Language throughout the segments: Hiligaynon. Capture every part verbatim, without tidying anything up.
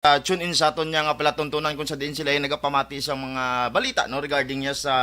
ah, tune in sa aton niya nga palatuntunan kung sa diin sila ay nagapamati sa mga balita, no, regarding niya sa,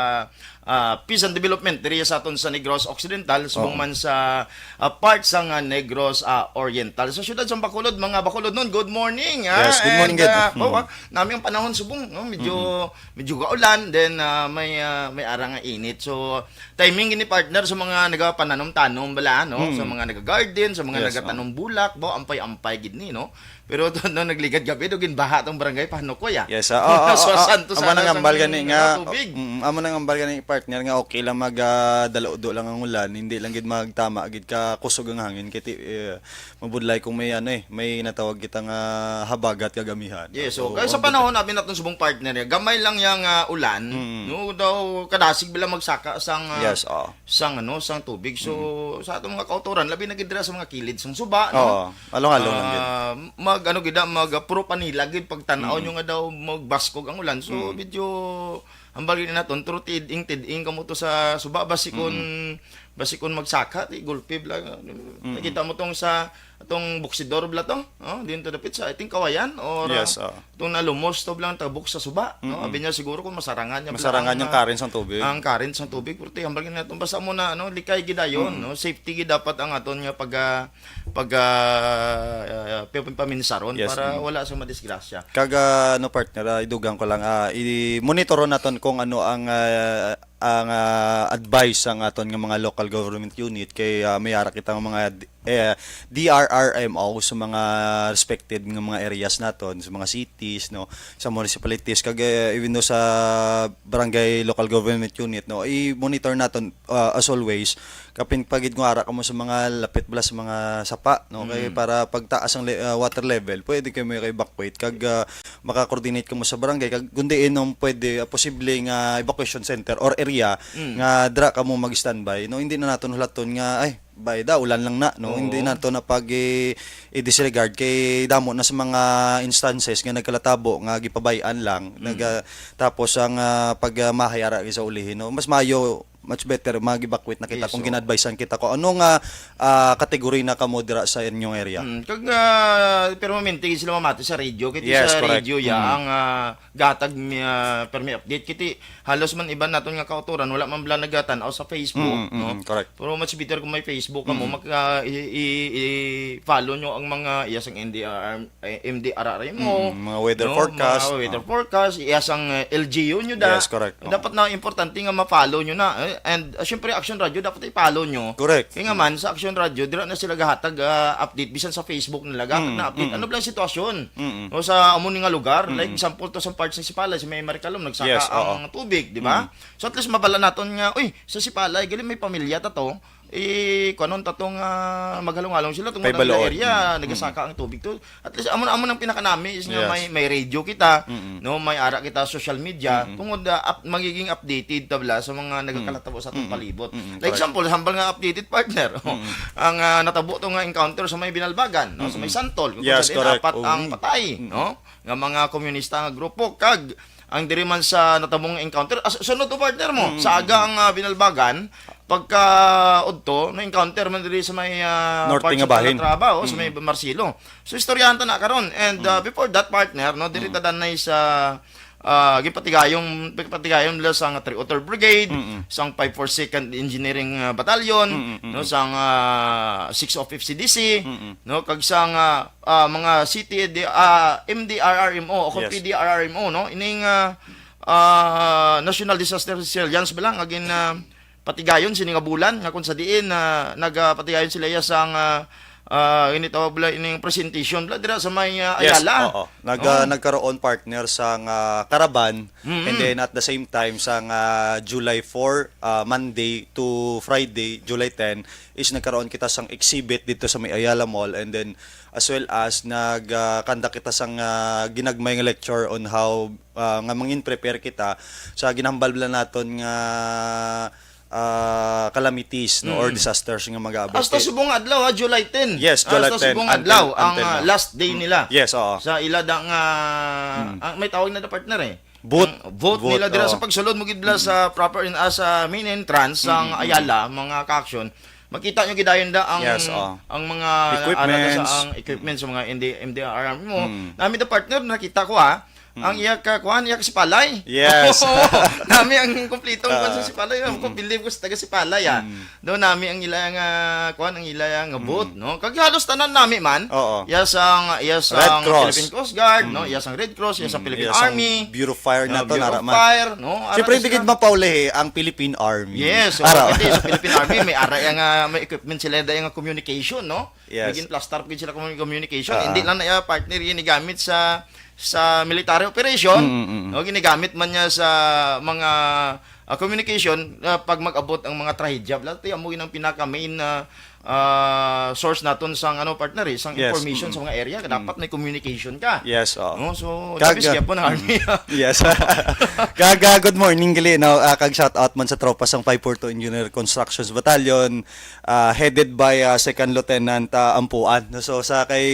ah, peace and development diri sa aton sa Negros Occidental, subong Oo. man sa, ah, part sa nga Negros, ah, Oriental. Sa siyudad sa Bacolod, mga Bacolod nun, good morning, ah, Yes, good morning, and, good. ah, Mm. oh, ah, nami ang panahon subong, no, medyo, Mm. medyo gaulan, then, ah, may, ah, may ara nga init. So, timing gini, partner, sa mga nagapananom-tanom bala, no, Mm. sa mga nagagarden, sa mga Yes, nagatanom oh. bulak, ba, ampay-ampay gid ni, no. Pero to, no, nagligad gabi, do ginbaha tong barangay Panukoy, ah. Yes, ah, ah, ah, So, ah, santo amo sana nang ambal sang, gani ah, nga, tubig. mm, amo nang ambal gani, partner, nga okay lang mag, ah, dala-udo lang ang ulan, hindi lang gid magtama gid ka kusog ang hangin, kay ti-, eh, mabudlay kung may, ano, eh, may natawag kita nga habagat kagamihan. Yes, so, So, kaya sa ang panahon namin naton subong, partner, eh, gamay lang yang, ah, ulan, Mm. no, daw kadasig bila magsaka sang, ah, Yes, oo. sang, ano, sang tubig. So, Mm. sa atong mga kautoran, labi na gid dira sa mga kilid sang suba, no? Oo, along-along lang gid. Ah, mag, ano gid, ah, mag, ah, puro panila gid pagtan-aw Mm. nyo nga daw magbaskog ang ulan. So, Mm. medyo hambal gid naton, pero tid-ing, tid-ing kamo to sa suba, basi kun, Mm. basi kun magsaka, ti gulpi bala. Mm. Nakita mo tong sa, atong buksidor bala to, oh, din to dapit sa, I think, Kawayan, or, Yes, ah, oo. Itong nalumos to lang tabok sa suba, no? Mm-mm. Abi niya siguro kung masarangan niya Masarangan bala ang, ang ah, current sang tubig. ang current sang tubig, pero ti, hambal gid naton, basta mo na, ano, likay gid dayon, Mm. no? Safety gid dapat ang aton nga pag, ah, pag, ah, ah, pi-, paminsaron Yes, para mm. wala sa madisgrasya. Kag, ah, ano, partner, ah, idugang ko lang, ah, i-monitoron naton kung ano ang, ah, ang, ah, advice sang aton nga mga local government unit kay, ah, may ara kita nga mga d-, eh, D R R M O sa mga respected nga mga areas naton, sa mga cities, no, sa municipalities, kag, eh, even though sa barangay local government unit, no, i-monitor naton, ah, as always, kapin pagid kung ara kamo sa mga lapit bala sa mga sapa, no, kay Mm. para pagtaas ang le-, ah, water level, pwede kamo ka-evacuate, kag, ah, maka-coordinate kamo sa barangay, kag kung diin, no, pwede, ah, posible nga evacuation center or area Mm. nga dira kamo mag-standby, no, hindi na naton hulaton nga, ay, bay da, ulan lang na, no? Oo. Hindi na to na pag i-, i-disregard kay damo na sa mga instances nga nagkalatabo nga gipabay-an lang. Mm. Naga-, tapos ang, ah, pagmahay ara sa ulihin, no? Mas maayo, much better mag-evacuate na kita Yes, kung oo. gin-advisean kita kung ano nga, ah, category na kamo dira sa inyong area. Mm, kag, ah, permanente gid sila mamati sa radio, kay Yes, sa correct. radio ya Mm. ang, ah, gatag mi-, ah, permi update. Kiti halos man iban naton nga kautoran, wala man bala nagatan-aw sa Facebook, Mm, mm, no? mm, correct. Pero much better kung may Facebook ka mo, Mm. mag-, ah, i-, i-, i-follow nyo ang mga iya sang N D R, eh, M D R R M o, Mm, mga weather no? forecast. Mga weather Oh. forecast, iya sang, eh, L G U nyo da. Yes, correct. Oh. Dapat na importante nga ma-follow nyo na. Eh, and, ah, syempre, Action Radio, dapat i-follow nyo. Correct. Kaya nga Mm. man, sa Action Radio, dira na sila gahatag, ah, update. Bisan sa Facebook nila, gahatag Mm, na update. mm. Ano bala ang sitwasyon? Mm. O sa amo ni nga lugar, Mm. like, example to sa parts sa Sipalay, sa may Maricalom, nagsaka Yes, oo. ang tubig, di ba? Mm. So, at least, mabala naton nga, uy, sa Sipalay, gali may pamilya ta to, eh, kuanon ta tong, ah, maghalong-halong sila, tungod ang Paibaluon. area, Mm. nagasaka ang tubig to. At least, amo na, amo nang pinakanami is nga Yes. may, may radio kita, Mm. no, may ara kita social media, Mm. tungod, ah, up-, magiging updated ta bala sa mga Mm. nagakalatabo sa atong Mm. palibot. Mm, Like correct. example, hambal nga updated, partner. Mm. Ang, ah, natabo to nga encounter sa may Binalbagan, no, sa may Mm. Santol, kung Yes, saan correct. apat ang Oo. patay, Mm. no, nga mga komunista nga grupo, kag ang diri man sa natabong encounter, as-, sunod to, partner mo, Mm. sa aga ang, ah, Binalbagan, pagka udto, na-encounter man diri sa may, ah, Norte part nga sa bahin. Calatrava, oh, sa may Mm. Marcelo. So, istoryahan ta na karon. And, uh, Mm. before that, partner, no, diri Mm. ta danay sa, uh, ginpatigayon, ginpatigayon nila sa nga three oh three Brigade, Mm-mm. sang five four second Engineering, uh, Battalion, Mm-mm. no, sang, uh, six oh fifth C D C, Mm-mm. no, kag sang, uh, uh, mga C T D, uh, M D R R M O o kung Yes. P D R R M O, no, ining, uh, uh, National Disaster Resilience ba lang, agin, uh, patigayon sini nga bulan nga kung sa diin, ah, nagapatigayon sila iya sang, ah, ah, ini tawag bala ining presentation bala dira sa may, ah, Yes, Ayala. oo. Nag-, Oo. ah, nagkaroon partner sang, ah, caravan, Mm. and then at the same time sang, ah, July four, ah, Monday to Friday, July ten, is nagkaroon kita sang exhibit dito sa may Ayala Mall, and then as well as nag, ah, conduct kita sang, ah, ginagmay nga lecture on how, ah, nga mangin-prepare kita sa ginahambal bala naton nga ah, calamities, no, or Mm. disasters nga mag-aabot Hasta kay subong adlaw, ha, July ten. Yes, July Hasta ten, subong until, adlaw ang, until ah, now. last day Mm. nila. Yes, oo. Sa ila da nga, Mm. ang may tawag na da, partner, eh. Vote. Ang vote Vote, nila dira oo. sa pagsulod mo gid bala Mm. sa proper in, ah, sa main entrance sang Mm, mm, mm. Ayala, mga ka-action. Makita nyo gidayon da ang, Yes, oh. ang mga Equipments. Ara sa ang equipment sa mga M D, M D R R mo. Mm. Nami da, partner, nakita ko, ha. Ang Mm. iya ka, kuan, iya ka sipalay. Yes. Oo, nami ang kumplitong kuan sa Ah. sipalay. Ako, Mm. believe ko sa taga sipalay, ah. Mm. Do nami ang ila nga, kuan, ang ila nga booth, Mm. no? Kag halos tanan nami man. Oo. Iya sang, iya Red sang Cross. Philippine Coast Guard, no? Mm. Iya sang Red Cross, iya sang Mm. Philippine Iya sang Army. Bureau of Fire No, na to, Bureau nara of man. Fire, no? Ara Siyempre, na hindi sila. gid mapauli, eh, ang Philippine Army. Yes, so, Ara. hindi, sa Philippine Army, may ara iya nga, may equipment sila, dahil nga communication, no? Yes. Naging plastar pa gid sila commu-, communication. Ah. Hindi lang na iya, partner, ginigamit sa, sa military operation, Mm, mm, mm. no? Ginagamit man niya sa mga, ah, communication, ah, pag mag-abot ang mga trahedya. Wala, ti, amo yun ang pinaka-main na, ah, source naton sang, ano, partner, eh, sang Yes, information mm. sa mga area. Mm. Dapat may communication ka. Yes, oh. No? So, Kag, labis kaya po ng mm. army. Yes. Kag, ah, good morning, gali, no? Ah, kag shout out man sa tropa sang five four two Engineer Constructions Battalion, ah, headed by, ah, Second Lieutenant, ah, Ampuan. So, sa kay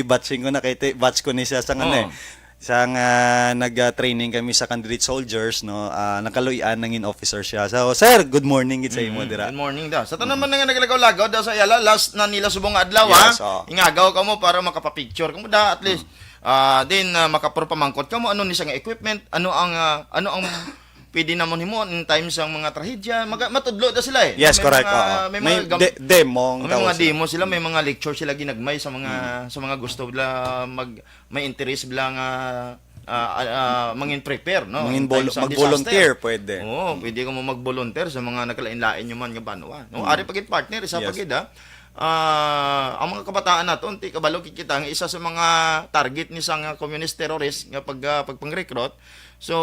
batching ko na, kay ti-, batch ko ni siya sa, ano, eh, Oo. sang, ah, nag, ah, training kami sa candidate soldiers, no? Ah, nakaluy-an, nangin officer siya. So, sir, good morning gid sa imo Mm, dira. good morning da. Sa tanan Mm. man nga naglagaw-lagaw da sa Ayala, last na nila subong nga adlaw, ha? Yes, oh. Ingagaw kamo para makapapicture kamo da, at least, Mm. ah, din, ah, makapro pamangkot kamo, ano ni sa nga equipment, ano ang, ah, ano ang pwede namon himo in times sang mga trahedya, maga-, matudlo da sila, eh. Yes, May correct, mga, oo. may May mga gam-, de-, demo ang may tawag mga sila. demo sila, may Mm. mga lecture sila ginagmay sa mga, Mm. sa mga gusto nila mag-, may interest sila nga, ah, ah, ah, mangin prepare, no? Mangin In times vol-, sang mag-volunteer, disaster. pwede. Oo, Mm. pwede ka mo mag-volunteer sa mga nagkalain-lain nyo man nga banwa, no? Mm. Ari pa gid, partner, isa pa Yes. gid, ha? Ah, ang mga kabataan naton, ti kabalo gid kita nga isa sa mga target ni sang communist terrorist nga pag, ah, pagpang-recruit. So,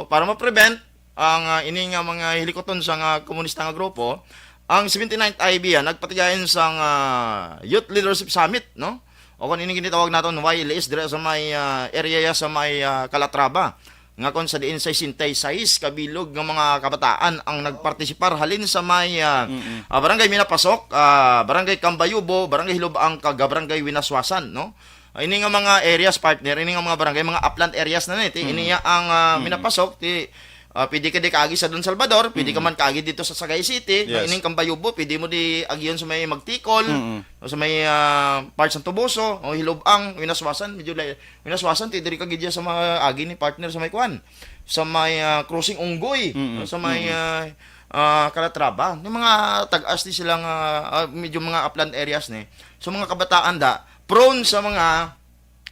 para ma-prevent ang, ah, ini nga mga hilikuton sa nga komunista nga grupo, ang seventy-ninth I B, ah, nagpatigayon sang, ah, Youth Leadership Summit, no? O kung ini ginitawag naton Y L S, dira sa may, ah, area ya sa may, ah, Calatrava. Nga kung sa diin sesenta y seis kabilog nga mga kabataan ang nagpartisipar halin sa may, ah, Mm-mm. ah, Barangay Minapasok, ah, Barangay Cambayubo, Barangay Hilubang, kag, ah, Barangay Winaswasan, no? Ah, ini nga mga areas, partner, ini nga mga barangay, mga upland areas na ni, ti, Mm-mm. ini ya ang, ah, Mm-mm. Minapasok, ti, ah, pwede ka di kaagi sa Don Salvador, pwede ka Mm-mm. man kaagi dito sa Sagay City, Yes. ining Cambayubo, pwede mo di agion sa may Magtikol, Mm-mm. o sa may, ah, part sa Toboso, o Hilubang, Winaswasan, medyo lay-, Winaswasan, ti diri ka gid sa mga agi ni partner sa may kuan. Sa may, ah, Crossing Unggoy, Mm-mm. sa may, Mm-mm. ah, ah, Calatrava. Yung mga tag-as ni sila nga, ah, medyo mga upland areas ni. So, mga kabataan da, prone sa mga,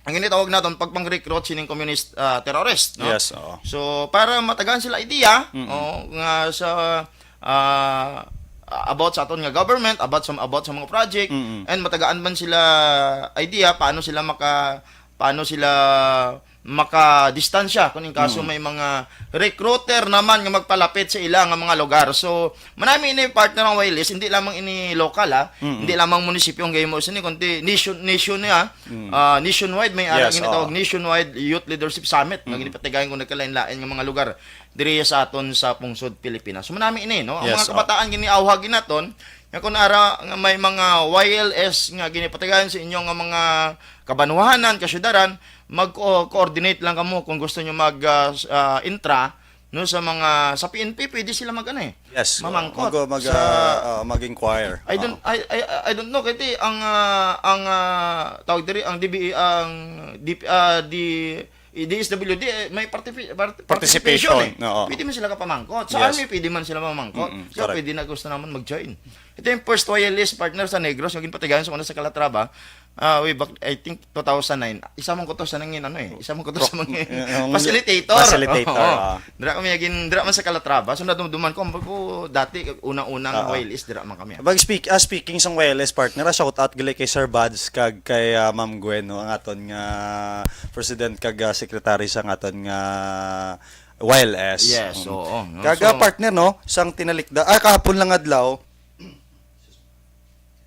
ang ginitawag naton, pagpang-recruit sining communist, ah, terrorist, no? Yes, oo. So, para matagaan sila idea, Mm-mm. oh, nga sa, ah, about sa aton nga government, about sa, about sa mga project, Mm-mm. and matagaan man sila idea paano sila maka-, paano sila makadistansya kung in kaso Mm. may mga recruiter naman nga magpalapit sa ila nga mga lugar. So, manami ini, partner, ang Y L S, hindi lamang ini local, ha? Mm-mm. Hindi lamang munisipyo ang gahimo sini, kundi nation, nation niya, Mm. ah, nationwide, may ara Yes, ginatawag oo. Nationwide Youth Leadership Summit, nga Mm. ginipatigayon kung nagkalain-lain nga mga lugar diri sa aton sa pungsod Pilipinas. So, manami ini, no? Ang Yes, mga oo. kabataan giniawhag ginaton, nga kung ara nga may mga Y L S nga ginipatigayon sa inyo nga mga kabanwahanan, kasyudaran, mag-co-, coordinate lang kamo kung gusto nyo mag, ah, s-, ah, intra, no, sa mga, sa P N P, pwede sila mag, ano, eh, Yes, mamangkot mag, mag, sa ah, ah, mag-inquire. I don't, Oo. I, I, I don't know, kasi ang, ah, ang, ah, tawag diri, ang D B, ang D P, ah, D, D S W D, eh, may parti-, part-, Participation, participation, eh. Oo. Pwede man sila kapamangkot. Sa Yes. army, pwede man sila mamangkot. Mm-mm, So, correct. pwede na gusto naman mag-join. Ito yung first Y L S, partner, sa Negros, yung ginpatigayon sa una sa Calatrava. Ah, way back, I think, two thousand nine. Isa man ko to sa nangin, ano, eh. Isa man ko to sa mga Eh, ang facilitator. facilitator, Oo. ah. Dira kami, agin, dira man sa Calatrava. So, nadumduman ko, ambag ko, dati, unang-unang Oo. Y L S, dira man kami. Pag speak-, ah, speaking sang Y L S, partner, ah, shout out gali kay Sir Bads kag kay, ah, Ma'am Gwen, no, ang aton nga president kag, ah, secretary sang aton nga Y L S. Yes, Mm. oo, no? Kag, So, ah, partner, no, sang tinalikda, ah, kahapon lang adlaw,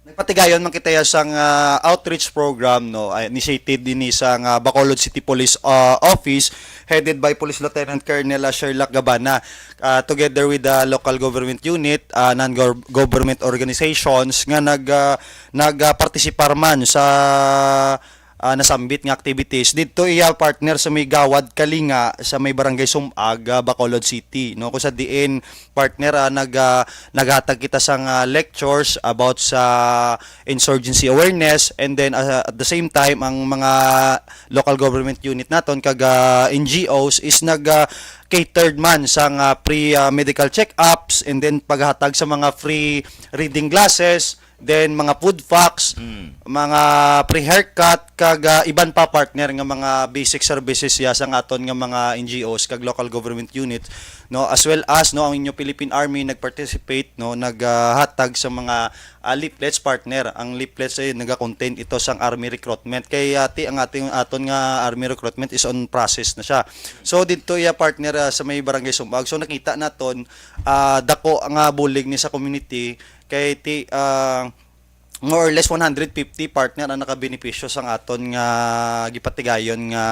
nagpatigayon man kita ya sang, ah, outreach program, no, ah, initiated dinhi sang, ah, Bacolod City Police, ah, Office, headed by Police Lieutenant Colonel, ah, Sherlock Gabana, ah, together with the local government unit, ah, non-gov-, government organizations nga nag, ah, nag, ah, partisipar man sa ah, nasambit nga activities didto iya, partner, sa may Gawad Kalinga, sa may Barangay Sumag, ah, Bacolod City, no? Kung sa diin, partner, ah, nag, ah, naghatag kita sang, ah, lectures about sa insurgency awareness, and then, ah, at the same time, ang mga local government unit naton kag, ah, N G Os is nag, ah, catered man sang, ah, free, ah, medical check-ups, and then paghatag sa mga free reading glasses, then mga food packs, mga free haircut, kag, ah, iban pa, partner, nga mga basic services ya sang aton nga mga N G Os kag local government unit, no, as well as, no, ang inyo Philippine Army nag-participate, no, naghatag sa mga, ah, leaflets, partner. Ang leaflets ay naga-contain ito sang army recruitment. Kay, ah, ti, ang ating, aton nga army recruitment is on process na siya. So didto iya, partner, ah, sa may Barangay Sumag. So nakita naton, ah, dako nga bulig ni sa community kay ti, ah, more or less one hundred fifty, partner, ang nakabenepisyo sang aton nga gipatigayon nga,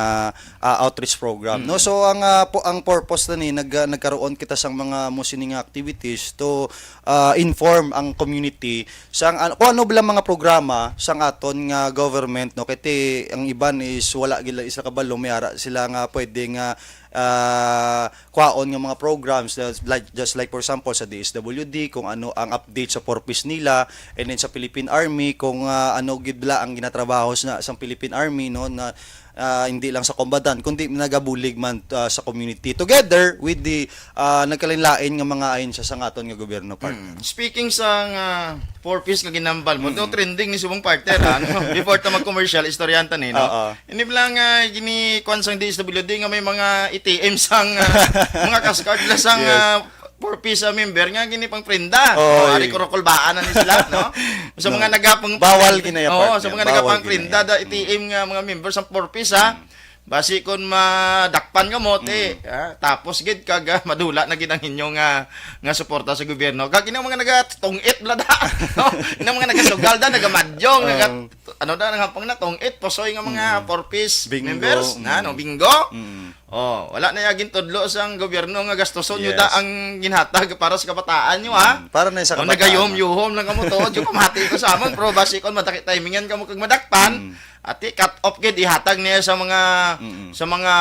ah, outreach program, no? So ang, ah, po, ang purpose na ni nag-, nagkaroon kita sang mga mo sini nga activities to, ah, inform ang community sang an-, kung ano bala mga programa sang aton nga government, no? Kay ti ang iban is wala gila isa kabalo, may ara sila nga pwede nga, ah, kwaon nga mga programs, just like, just like, for example, sa D S W D, kung ano ang update sa Four Ps nila, and then sa Philippine Army, kung, ah, ano gid bala ang ginatrabaho sa, sa Philippine Army, no, na, ah, hindi lang sa combatant, kundi nagabulig man, ah, sa community, together with the, ah, nagkalain-lain nga mga ahensya sa aton nga gobyerno, partner. Mm. Speaking sa nga Four Ps nga ginambal mo, no, trending ni subong, partner, ha, no? Before ta mag-commercial, istoryahan ta ni, no? Oo. Hindi lang, ah, gini-, kuwan sang D S W D nga may mga A T M sang, ah, mga cash card la sang, Yes. ah, Four Ps sa member nga gini pang prenda. Oo, Oh, ari eh. ko rokolbaan na ni sila, no? Sa No. mga nagapang Bawal gini ya, Oo, partner. sa mga Bawal nagapang gini prenda ya. da A T M nga mga member sa Four Ps, ha. Basi kon madakpan ka mo, ti, ah, tapos gid kag, ah, madula na gid ang inyo nga, nga suporta sa gobyerno. Kag ina mga nagatungit bla da, no? Ina mga nagasugal da, nagamadyong, naga, ano da, nagapang na tungit, pusoy nga mga Four Ps Bingo. members, na, no, Mm. bingo. Mm. Oh, wala na yagin tudlo sang gobyerno nga gastuson nyo Yes. da ang ginhatag para sa kabataan nyo, ha? Mm. Para na sa Oh, kabataan. nagayuhom-yuhom lang kamo to. Di ko pamati ko sa amon, pero basi kon madakit timingan kamo kag madakpan, Mm. ati cut off gid ihatag niya sa mga Mm. sa mga,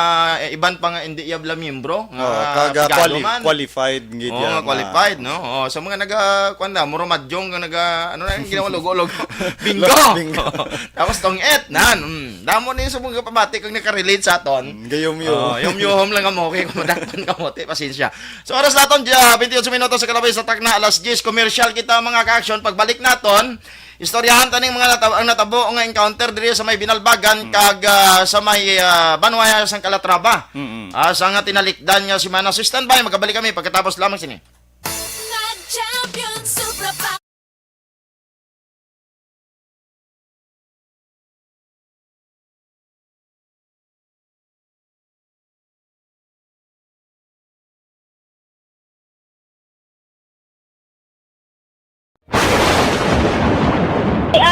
eh, iban pa nga hindi yabla miyembro nga Oh, kag, ah, pigado quali-, man. Qualified gid Oo, yan, nga qualified, no? Oh, sa mga naga, kuwan na, mura madyong nga naga, ano na yung ginawa, logo-logo. Bingo! Bingo. Tapos tong-et, nan. Mm. Damo ni sa mga pamati kung nakarelate sa aton. Mm, gayom yun. Oh, yung yuhom lang kamo, okay, kung madakpan kamo, ti, pasensya. So, oras naton, dia, twenty-eight minutos sa kalabay sa takna, alas diyes, commercial kita, mga ka-action. Pagbalik naton, istoryahan ta ning mga nata-, ang natabo nga encounter diri sa may Binalbagan, kag, ah, sa may, ah, Banwaya sang Calatrava. Mm-mm. Ah, sa nga tinalikdan nga semana. So, standby, magkabalik kami pagkatapos lamang sini. Nag-champion Supra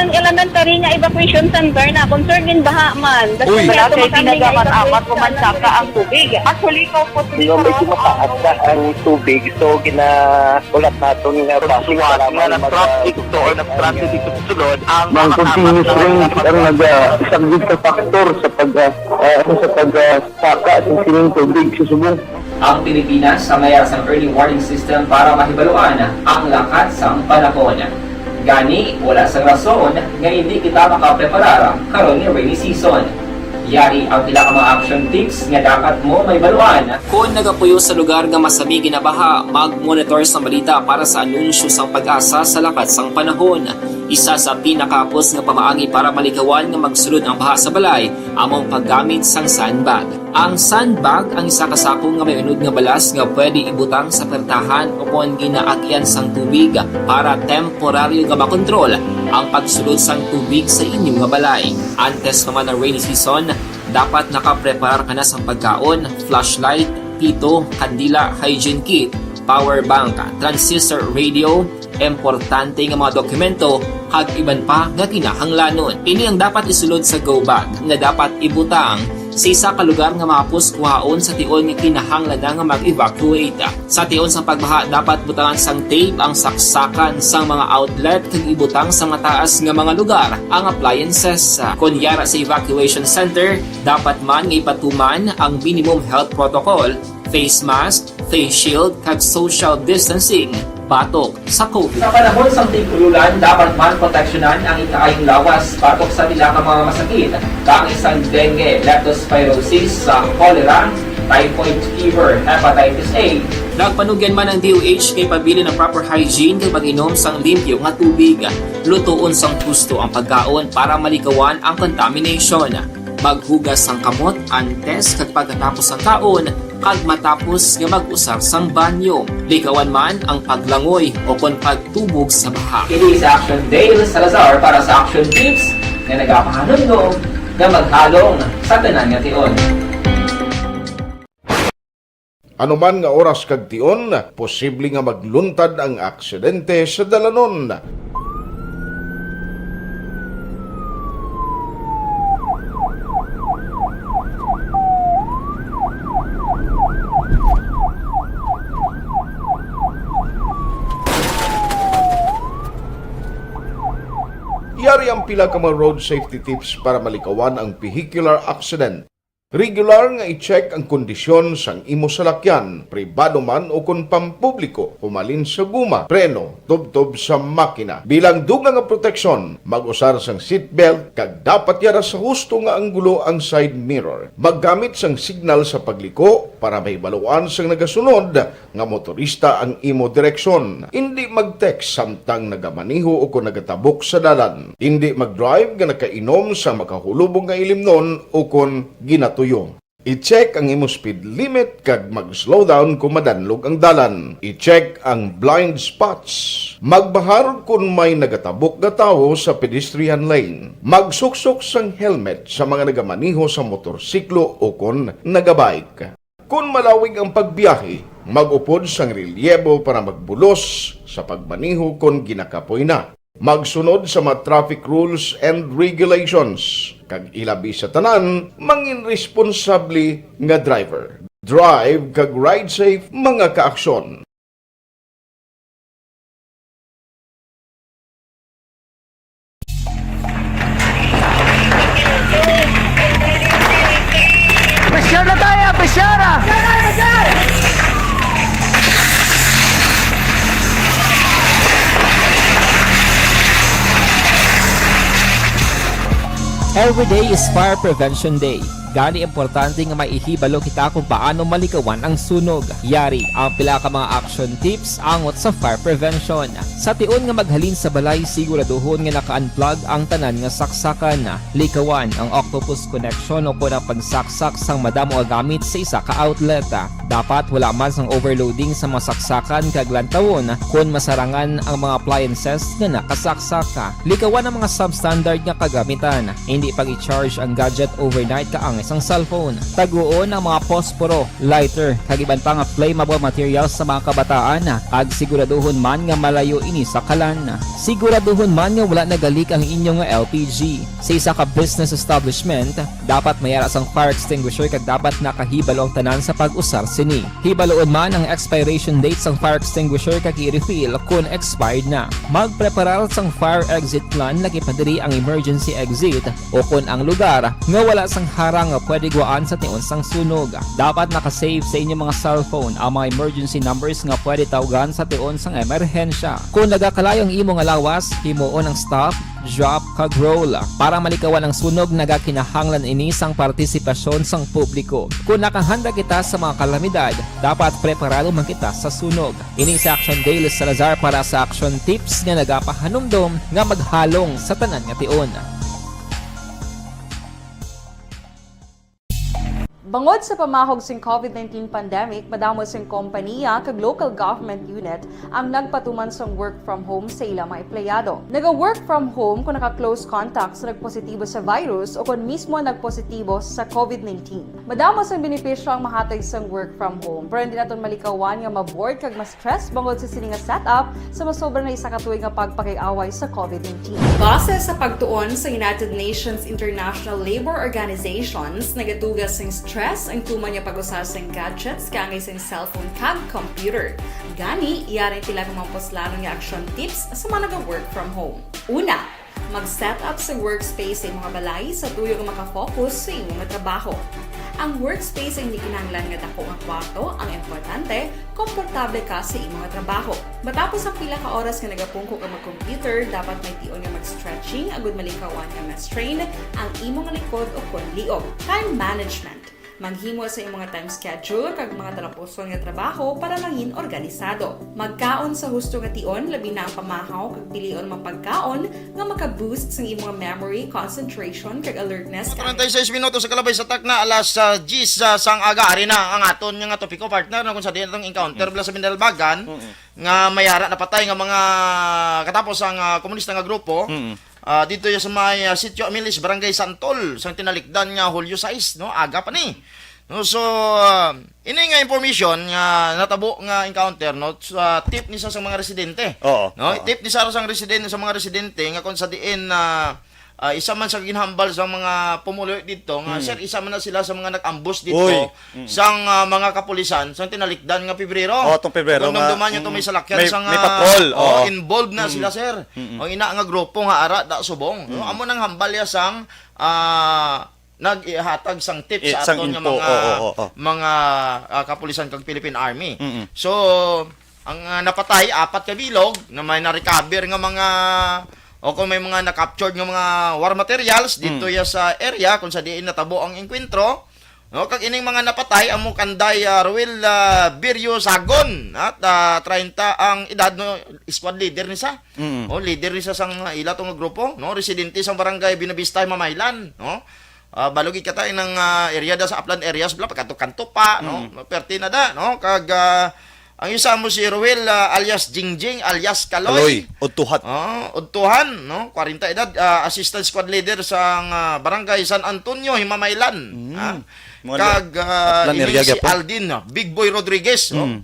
Ang elementary nga evacuation center na concern in baha man. Uy! Wala kay ginagamat-amat, umansaka ang tubig. Actually, ikaw po, Medyo mataas na ang tubig, so ginakulat naton nga base para nga nag-traffic to or nag-traffic ito sa sulod ang Ang continuous rain ang nag-isang sa factor sa pag ah, ah, sa pag ah, saka sa sining tubig sa subong. Ang Pilipinas ang mayara sang early warning system para mahibaluan ang lakat sang panahon. Gani, wala sang rason nga indi kita makapreparar karon nga rainy season. Yari ang pila ka mga action tips nga dapat mo mahibaluan. Kon nagapuyo sa lugar nga masami ginabaha, mag-monitor sang balita para sa anunsyo sang PAGASA sa lakat sang panahon. Isa sa pinakahapos nga pamaagi para malikawan nga magsulod ang baha sa balay amo ang paggamit sang sandbag. Ang sandbag ang isa ka sako nga may unod nga balas nga pwede ibutang sa pertahan o kon ginaagyan sang tubig para temporaryo nga makontrol ang pagsulod sang tubig sa inyo nga balay. Antes pa man ang rainy season, dapat nakapreparar ka na sang pagkaon, flashlight, pito, kandila, hygiene kit, power bank, transistor radio, importante nga mga dokumento, kag iban pa nga kinahanglanon. Ini ang dapat isulod sa go bag nga dapat ibutang Sa isa ka lugar nga mahapos kuhaon sa tion nga kinahanglan na nga mag-evacuate. Sa tion sang pagbaha, dapat butangan sang tape ang saksakan sang mga outlet kag ibutang sa mataas nga mga lugar ang appliances. Kon yara sa evacuation center, dapat man nga ipatuman ang minimum health protocol, face mask, face shield, kag social distancing batok sa COVID. Sa panahon sang tig-ululan, dapat man proteksyonan ang ikaayong lawas batok sa pila ka mga masakit, kaangay sang dengue, leptospirosis, sa cholera, typhoid fever, hepatitis A. Nagpanugyan man ang D O H nga ipabilin ang proper hygiene kag pag-inom sang limpyo nga tubig. Lutoon sang husto ang pagkaon para malikawan ang contamination. Maghugas sang kamot antes kag pagkatapos sang kaon, kag matapos nga mag-usar sang banyo. Likawan man ang paglangoy o kon pagtubog sa baha. Ini si Action Dale Salazar para sa Action Tips nga nagapahanumdom nga maghalong sa tanan nga tion. Ano man nga oras kag tion, posible nga magluntad ang aksidente sa dalanon. Yari ang pila ka mga road safety tips para malikawan ang vehicular accident. Regular nga i-check ang kondisyon sang imo salakyan, pribado man o kon pampubliko, humalin sa guma, preno, tubtob sa makina. Bilang dugang nga proteksyon, mag-usar sang seatbelt kag dapat yara sa husto nga anggulo ang side mirror. Maggamit sang signal sa pagliko para mahibaluan sang nagasunod nga motorista ang imo direksyon. Indi mag-text samtang nagamaneho o kon nagatabok sa dalan. Indi mag-drive nga nakainom sa makahulubong nga ilimnon o kon ginatuyo. I-check ang imo speed limit kag mag-slow down kon madanlog ang dalan. I-check ang blind spots. Magbahar kon may nagatabok nga tawo sa pedestrian lane. Magsuksok sang helmet sa mga nagamaneho sa motorsiklo o kon nagabike. Kon malawig ang pagbiyahe, mag-upod sang relyebo para magbulos sa pagmaneho kon ginakapoy na. Magsunod sa mga traffic rules and regulations, kag ilabi sa tanan, mangin responsable nga driver. Drive kag ride safe, mga kaaksyon. Pressure na tayo, pressure na! Every day is Fire Prevention Day. Gani, importante nga may ihibalo kita kung paano malikawan ang sunog. Yari ang pila ka mga action tips angot sa fire prevention. Sa tion nga maghalin sa balay, siguraduhon nga naka-unplug ang tanan nga saksakan. Likawan ang octopus connection o kon ang pagsaksak sang madamo nga gamit sa isa ka outlet. Dapat wala man sang overloading sa mga saksakan kag lantawon kon masarangan ang mga appliances nga nakasaksak. Likawan ang mga substandard nga kagamitan. Indi pag-i-charge ang gadget overnight kaangay sang cellphone. Taguon ang mga posporo, lighter, kag iban pa nga flammable materials sa mga kabataan, kag siguraduhon man nga malayo ini sa kalan. Siguraduhon man nga wala nagalik ang inyo nga L P G. Sa isa ka business establishment, dapat may ara sang fire extinguisher kag dapat nakahibalo ang tanan sa pag-usar sini. Hibaluon man ang expiration date sang fire extinguisher kag i-refill kon expired na. Magpreparar sang fire exit plan, lagi pa diri ang emergency exit o kon ang lugar nga wala sang harang nga pwede gwaan sa tion sang sunog. Dapat naka-save sa inyo mga cellphone ang mga emergency numbers nga pwede tawgan sa tion sang emerhensya. Kon nagakalayo ang imo nga lawas, himuon ang stop, drop, kag roll. Para malikawan ang sunog, nagakinahanglan ini sang partisipasyon sang publiko. Kon nakahanda kita sa mga kalamidad, dapat preparado man kita sa sunog. Ini si Action Dale Salazar para sa Action Tips nga nagapahanumdom nga maghalong sa tanan nga tion. Bangod sa pamahog sing COVID nineteen pandemic, madamo sing kompaniya kag local government unit ang nagpatuman sang work from home sa ila mga empleyado. Naga-work from home kung naka-close contact sa nagpositibo sa virus o kon mismo nagpositibo sa COVID nineteen. Madamo sang benepisyo ang mahatag sang work from home, pero hindi naton malikawan nga ma-bored kag ma-stress bangod sa sini nga setup sa masobra na isa ka tuig nga pagpakig-away sa COVID nineteen. Base sa pagtuon sa United Nations International Labour Organizations, nagatuga sing stress ang tuman nga pag-usa sing gadgets kaangay sing cellphone kag computer. Gani, yari sila nga mga puslanon nga action tips sa mga naga-work from home. Una, mag-set up sa workspace sa imong balay sa tuyo nga makafocus sa imong trabaho. Ang workspace ay hindi kinahanglan nga dako nga kwarto. Ang importante, komportable ka sa imong trabaho. Matapos ang pila ka oras nga nagapungko ka mag-computer, dapat may tion nga mag-stretching agud malikawan nga ma-strain ang imong likod o kon liog. Time management. Maghimo sa imong time schedule kag mga talapuson nga trabaho para mangin organisado. Magkaon sa husto nga tion, labi na ang pamahaw kag pilion mga pagkaon nga maka-boost sang imong memory, concentration, kag alertness. Treinta y seis minutos sa kalabay sa takna, alas, ah, diyes, ah, sang aga. Ari na ang aton nga topiko, partner, no, kung sa diin atong encounter bala sa Binalbagan, nga may ara napatay nga mga katapos ang, ah, komunista nga grupo, ah, dito ya sa may, ah, Sitio Amilis, Barangay Santol, sang tinalikdan nga Hulyo sais, no? Aga pa ni. No, so, ah, ini nga information nga natabo nga encounter, no, sa tip ni sa, sa mga residente. Oo, No? oo. Tip ni sa, sa residente, sa mga residente nga kung sa diin na, ah, isa man sa ginhambal sa mga pumuloy dito nga, sir, isa man na sila sa mga nag-ambush dito Uy. Mm. sang, ah, mga kapulisan sang tinalikdan nga Pebrero. Oh, tong Pebrero Kung nga, dumduman nyo, itong may mm, salakyan may, sang, may ah, patrol, oh, oo. involved na Mm. sila, sir. Mm-mm. Ang ina nga grupo nga ara da subong. No? Mm. Amo nang hambal ya sang, ah, nag-ihatag sang tip Eh, sa sang aton nga info, mga, oo, oo, oo. mga, ah, kapulisan kag Philippine Army. Mm-mm. So, ang, ah, napatay, apat ka bilog na may na-recover nga mga, o kung may mga na-captured nga mga war materials dito Mm. ya sa area kung sa diin natabo ang engkwentro. No, kag ining mga napatay amo kanday, ah, Ruel, ah, Biryo Sagon, at, ah, treinta ang edad, no, squad leader ni sa. Mm. Oh, leader ni sa sang, ah, ila to nga grupo, no, residente sang barangay Buenavista, Himamaylan, no. Ah, balog ikatay ng, ah, area da sa upland areas bala, pagkanto-kanto pa, no. Mm. Perti na da, no, kag, ah, ang isa mo si Ruel, ah, alias Jingjing, alias Kaloy. Kaloy, Udtuhat. Oh, Udtuhan, no? Kwarenta edad, ah, assistant squad leader sang, ah, barangay San Antonio, Himamaylan. Mm. Ah, Mga kag, ah, upland ini area si gyapon. Aldin, ah, Big Boy Rodriguez, oh. Mm.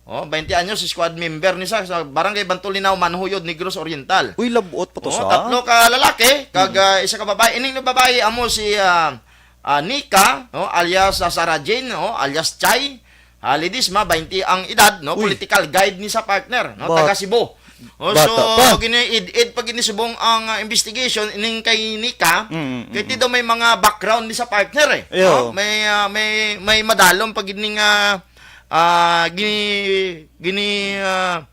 Oh, twenty anyos, squad member ni sa, sa barangay Bantolinaw, Manhuyod, Negros Oriental. Uy, labot pa to Oh, sa. tatlo ka lalaki, kag, Mm. ah, isa ka babae. Ining babae amo si, ah, ah, Nika, no, alias, ah, Sarah Jane, no, alias Chay. Ah, Ledesma, twenty ang edad, no, Uy. political guide ni sa partner, no, Bat-, taga Cebu. Oh, bata so, pa. gini-id-id pa gini subong ang, ah, investigation ining kay Nika. Mm, mm, Kay ti mm. daw may mga background ni sa partner eh. Ayo. No? May, ah, may, may madalom pa gini nga, ah, gini, gini, ah,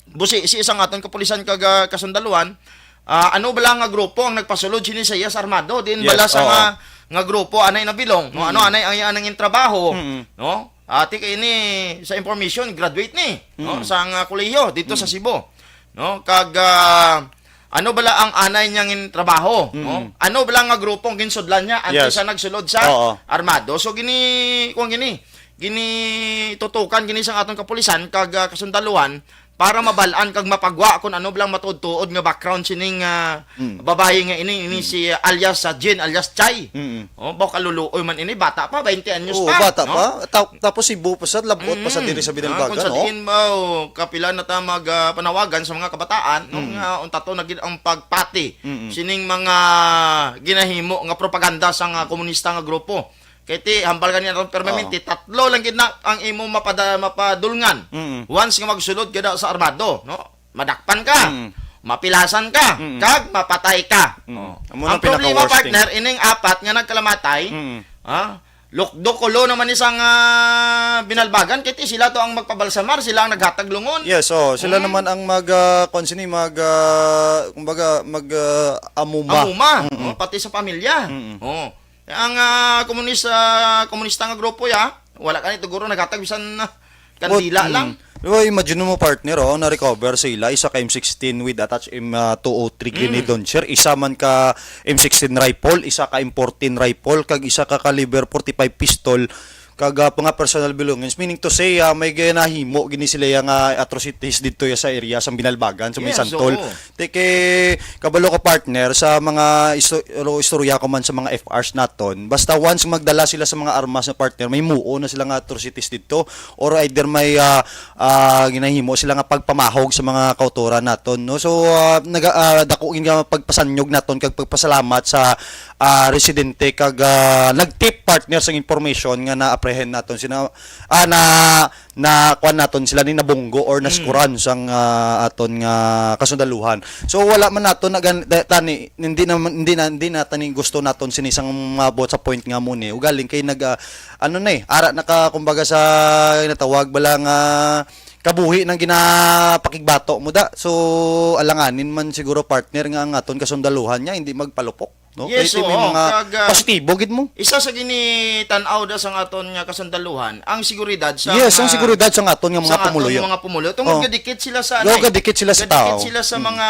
busi si isang aton kapulisan kag, ah, kasundaluhan. Ah, ano bala nga grupo ang nagpasulod sini sa iya sa armado? Diin Yes, bala sa oo. nga, nga grupo anay nabilong? No? Ano Mm. anay ang iya nangin trabaho? Mm. No? Ati kay ini sa information, graduate ni, no? Mm. Sa nga kolehiyo dito sa Mm. Cebu. No? Kag, ah, ano bala ang anay niyang in trabaho, no? Mm. Ano bala nga grupo ang ginsudlan niya antes Yes. siya nagsulod sa Oo. armado? So gini, kung gini, ginitutukan gini sa aton kapulisan kag, ah, kasundaluhan para mabal-an kag mapagwa kung ano bala ang matuod-tuod nga background sining, ah, Mm. babayi nga ini, ini Mm. si alias sa Jin alias Chay. Mm. Oh, baw kaluluoy man ini, bata pa, twenty anyos Oo, pa, bata no? pa. Ta-, tapos Cebu pa sa, labot pa sa Mm. diri sa Ah, Binalbagan, kung sa no? diin ba, oh, kapila na ta mag, ah, panawagan sa mga kabataan, no? Mm. Nga unta to na gid ang pagpati Mm-mm. sining mga ginahimo nga propaganda sa nga komunista nga grupo. Kay ti, hambal gani naton permanente, Oo. tatlo lang gid na ang imo mapada-, mapadulngan. Mm-mm. Once nga magsulod ka da sa armado, no? Madakpan ka, Mm. mapilasan ka, Mm. kag mapatay ka. Mm. Oh. Amo Ang nang problema, pinaka-worst thing. partner, ining apat nga nagkalamatay, Mm. ha? Lukdo kulo naman ni sang, ah, Binalbagan, kay ti sila to ang magpabalsamar, sila ang naghatag lungon. Yes, oh, sila Mm. naman ang mag, ah, kung sini mag, ah, kumbaga, mag, ah, amuma. Amuma, Mm-mm. oh, pati sa pamilya. Mm-mm. Oh. Ang, ah, komunis-, ah, komunista nga grupo, ya, wala ka ni tuguro naghatag bisan, ah, kandila What? lang. Mm. Pero imagine mo, partner, oh, na-recover sila, isa ka M sixteen with attached M two oh three grenade launcher, isa man ka M sixteen rifle, isa ka M fourteen rifle, kag isa ka caliber forty-five pistol, kag, ah, mga personal belongings. Meaning to say, ah, may ginahimo gini sila ya nga atrocities didto ya sa area sang Binalbagan, sa may Yes, Santol. Oo. Ti kay kabalo ko, partner, sa mga isto-, ro-, istorya ko man sa mga F Rs naton, basta once magdala sila sa mga armas na, partner, may muo na sila nga atrocities didto, or either may, ah, ah, ginahimo sila nga pagpamahog sa mga kautoran naton, no? So, ah, naga-, ah, dako gid nga pagpasanyog naton kag pagpasalamat sa, ah, residente kag, ah, nag-tip, partner, sang information nga na-apprehend naton sina, ah, na na kuan naton sila ni nabunggo or Mm. naskuran sang, ah, aton nga kasundaluhan. So, wala man naton nagan-, da-, tani, hindi naman, hindi na, hindi na tani gusto naton sini sang maabot sa point nga mo ni. Ugaling kay nag, ah, ano na eh, ara na ka, kumbaga, sa natawag bala nga kabuhi nang ginapakigbato mo da. So, alanganin man siguro, partner, nga ang aton kasundaluhan niya hindi magpalupok. No? Yes, Kay ito may oo. mga Kag, ah, positibo gid mo. Isa sa ginitan-aw da sang aton nga kasundaluhan, ang seguridad sa Yes, ang mga seguridad sa aton nga mga sa aton pumuluyo. Mga pumulo. Tungod Oh. Gadikit sila sa Yo, ano eh. Gadikit sila sa Gadikit tao. Sila sa Mm. mga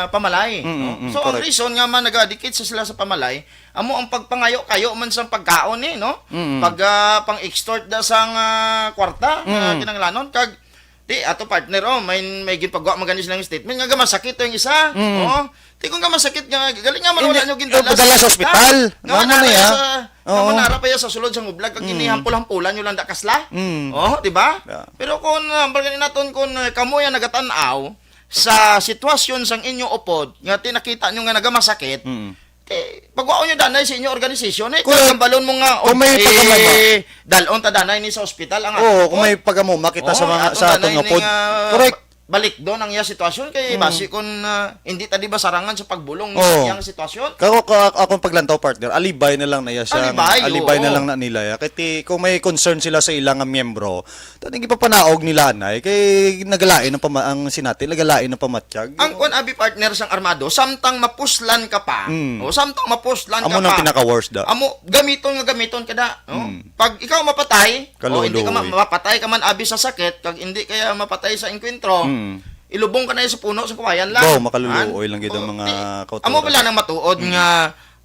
pamalay, Mm, no? Mm, So, ang correct. Reason nga man nagadikit sa sila sa pamalay, amo ang pagpangayo-kayo man sa pagkaon eh, no? Mm. Pag, ah, pang-extort da sang, ah, kwarta, ah, Mm. Kinahanglanon. Kag Di, ato partner, oh, may, may ginpagawa man gani silang statement nga gamasakit to yung isa. Mm. Oh, di kung gamasakit nga, galing nga man Hindi, wala nyo gindala padala sa sa ospital. Ospital. Nga Nga wala man na na ya. Sa, nga Oo. Manara pa ya sa sulod sa ngublag, kag Mm. ginihampol-hampulan nyo lang da kasla. Mm. Oh, di ba? Yeah. Pero kung, ah, ang bagay naton, kung, ah, kamo yan nagatan-aw sa sitwasyon sang inyo upod, nga tinakita nyo nga nagamasakit, Mm. Eh, pagwaon nyo danay sa inyo organisasyon, eh, Correct. Kung balon mo nga, Kung may eh, pagkamama. Dalon ta danay ni sa ospital ang Oo, ato. Kung may pagkamuma kita sa Oo, mga, ato sa danay atong ni upod. Nga Correct. Balik doon ang iya sitwasyon kay Mm. basi kung, ah, hindi ta di ba sarangan sa pagbulong Oo. Sa iyang sitwasyon. Kako, ka, akong paglantaw, partner, alibay na lang na iya siya. Alibay, Alibay na oo. Lang na nila. Ya. Kay ti, kung may concern sila sa ilang miyembro, Tani gipapanaog nila anay kay nagalain ang pama-, ang sinati, nagalain ang pamatyag. Ang kuan abi partner sang armado, samtang mapuslan ka pa. Mm. O samtang mapuslan Amo ka nang pa. Pinaka-worst da. Amo gamiton nga gamiton ka da, no? Mm. Pag ikaw mapatay, o hindi ka ma-, Kaluluoy. Mapatay ka man abi sa sakit, kag hindi kaya mapatay sa engkwentro, Mm. ilubong ka na sa puno sa kawayan lang. Wow, makaluluoy lang gid ang O, mga di, kauturan. Amo pala nang matuod Mm. Nga,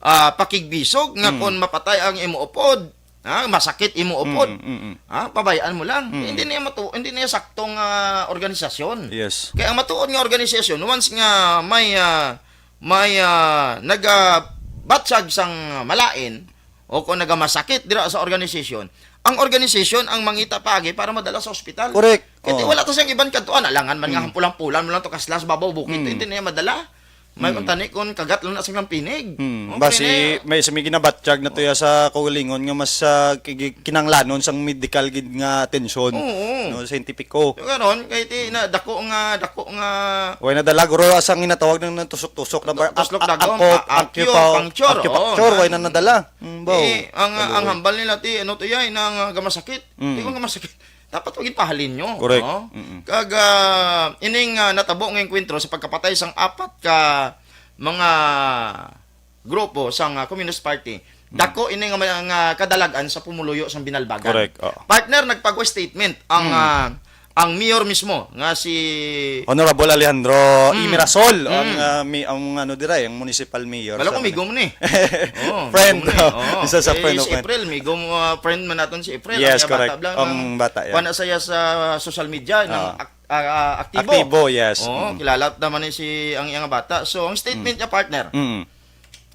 ah, pakigbisog nga Mm. Kung mapatay ang imo upod, Ha, masakit imo upod. Mm, mm, mm. Ha, pabayaan mo lang. Mm. Hindi niya matu-, hindi niya saktong, ah, organisasyon. Yes. Kaya ang matuod nga organisasyon, once nga may, ah, may, ah, nagabatsag sang malain o kung nagamasakit dira sa organisasyon, ang organisasyon ang mangita paagi para madala sa ospital. Correct. Kaya Oh. Wala to siyang iban kadtuan, alangan man nga Mm. Hampulan-pulan mo lang to kaslas babaw bukid, Mm. Hindi niya madala. May Mm. Kuntani kung kagat lang na sa ilang pinig. Mm. Oh, Basi kaya na- may sa may ginabatyag na to ya sa kaugalingon nga mas, ah, ki-, kinanglanon sang medical gid nga atensyon, Oo. No, siyentipiko. So, karon, kay ti na dako nga, dako nga Way nadala, guro, asang ginatawag ng tusok-tusok na bar-, Tusok ak-, dagom, angkop, a-, acupuncture, acupuncture, acupuncture, oo, way na na. Nadala. Mm, baw. Eh, ang, ang Kaluoy. Hambal nila ti, ano to ya, inang, ah, gamasakit. Mm. Di ko gamasakit. Dapat maging pahalin nyo, Correct. No? Mm-mm. Kag, ah, ining, ah, natabo nga engkwentro sa pagkapatay sang apat ka mga grupo sang, ah, Communist Party, Mm. Dako ini nga, nga kadalagan sa pumuluyo sang Binalbagan. Correct, oo. Partner, nagpagawa statement ang, Mm. ah, ang mayor mismo nga si Honorable Alejandro Mm. Imirasol, ang, Mm. ah, mi-, ang ano dira, ang municipal mayor Wala sa ko, migo mo ni. Oo, Friend, migo mo ni. Oo. Isa sa Eh, friend of si mine. April, migo mo, ah, friend man naton si April. Yes, Ang iya correct. Bata lang, Ang ang bata, yeah. Kuha na saya sa social media, ng Ah. ak-, ah, ah, aktibo. Aktibo, yes. Oo, Mm. kilala naman ni si, ang iyang bata. So, ang statement Mm. niya, partner, Mm.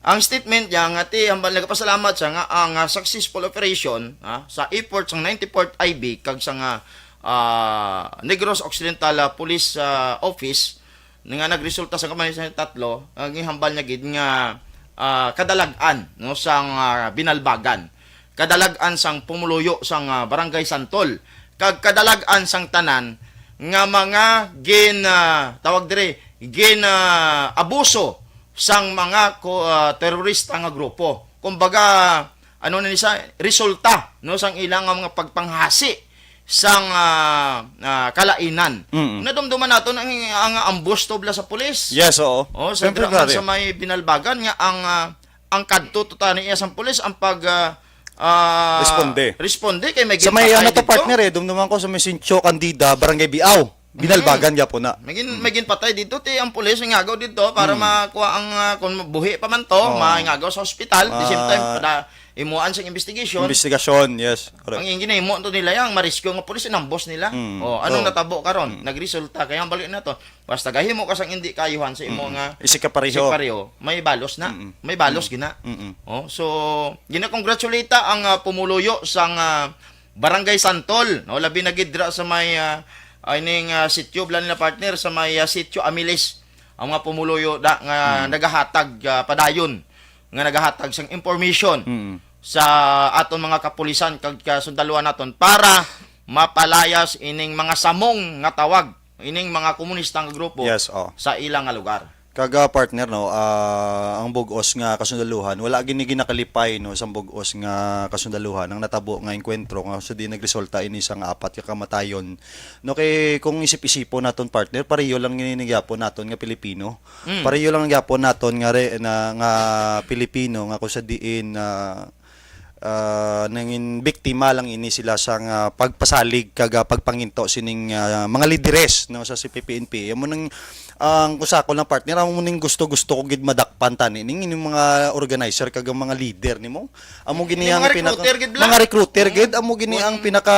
ang statement niya nga, ti, hambal, nagpasalamat siya nga ang, ah, successful operation, ah, sa efforts ng ninety-fourth I B kag sa nga, ah, Negros Occidental, ah, Police, ah, Office, nga nagresulta sa kamay sa tatlo, ang gihambal niya gid nga, ah, kadalag-an, no, sang, ah, Binalbagan, kadalag-an sang pumuluyo sang, ah, Barangay Santol, kag kadalag-an sang tanan nga mga gin, ah, tawag diri, gin, ah, abuso sang mga ko-, ah, terorista nga grupo. Kumbaga, ano na ni sa resulta, no, sang ilang mga pagpanghasi sang, ah, ah, kalainan. Mm. Nadumduman naton ang, ang ambush tubla sa pulis. Yes, oo. Oh, sa Siyempre, dira man pare. Sa may Binalbagan nga ang, ah, ang kadto to tani iya sang pulis ang pag, ah, ah, Responde. Responde kay may Sa may, ginpatay ano to, dito. Partner, eh, dumduman ko sa may Sincho Candida, Barangay Biao. Binalbagan gyapon na. May gin-, may ginpatay dito, ti ang pulis nangagaw dito para Mm. makuha ang, ah, kung buhi pa man to, Oh. mangagaw sa ospital. At the same time, Ah. para imuan sa investigation. Investigation, yes. Correct. Ang ginahimo to nila, yung marisyo nga pulis, inambos nila. Mm. Oh, anong Oh. natabo karon? Mm. Nagresulta, kaya ang balik na to. Basta gahimo ka sang hindi kaayuhan sa imo Mm. nga Isig ka pareho. isig pareho, may balos na. Mm. May balos Mm. gina. Mm. Oh, so, ginakongratulata ang, ah, pumuluyo sang, ah, Barangay Santol, no? Labi na gid dira sa may, ah, ah, ining, ah, sitio, bala nila, partner, sa may, ah, sitio Amilis. Ang mga pumuluyo da nga Mm. nagahatag, ah, padayon, nga nagahatag sang information Mm. sa aton mga kapulisan kag kasundaluhan naton para mapalayas ining mga samong nga tawag, ining mga komunista nga grupo Yes, oh. sa ila nga lugar. Kaga partner, no, ah, ang bug-os nga kasundaluhan, wala gini ginakalipay, no, sang bug-os nga kasundaluhan ang natabo nga engkwentro nga sa di nagresulta ini sang apat ka kamatayon. No, kay kung isip-isipon naton, partner, pareho lang gini gyapon naton nga Pilipino. Mm. Pareho lang gyapon naton nga re-, na, nga Pilipino nga kung sa diin, ah, ah, nangin biktima lang ini sila sa nga pagpasalig kag, ah, pagpanginto sining, ah, mga lideres, no, sa C P P N P. Amo nang, ang kusakol ng partner, amo ning gusto-gusto ko gid madakpan tani ning ining mga organizer kag ang mga leader nimo. Amo gini Yung ang mga pinaka recruiter gid, bla? mga recruiter Mm. gid, amo gini ang Kung pinaka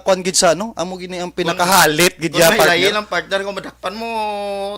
kuan gid sa, ano, amo gini ang Kung pinakahalit gid Kung ya, may layi partner. lang, partner, kung madakpan mo,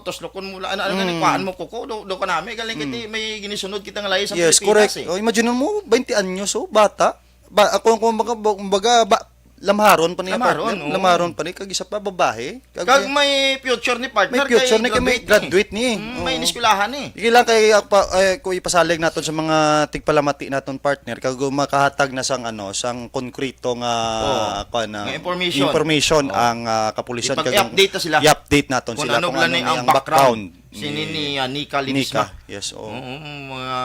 tuslokon mo lang, ano, ano, Mm. kuhaan mo ko ko, do, do ka nami, galing Mm. kiti, may ginisunod kita nga layi sa Yes, Pilipinas, correct. eh. Oh, imagine mo, twenty anyos, oh, bata. Ba, ako, kung baga, baga, ba, lamharon pa niya, Lamharon, partner. oo. Lamharon pa ni, kag isa pa, babae. Kag Kag may future ni partner, may future kay ni, kay may graduate ni. graduate ni. Mm, may Oo. iniskwelahan ni. Sige lang kay, ah, pa, eh, kung ipasalig naton sa mga tigpalamati naton, partner, kag makahatag na sang, ano, sang konkreto nga, Oo. kuwan, ah, Nga information. information Oo. ang, ah, kapulisan, Ipag-, kag i-update ta sila. i-update naton Kung sila ano kung bala ano ni ni ang ang background background sini ni, ni, ah, Nika Ledesma. Nika, yes, oo. Oo, mga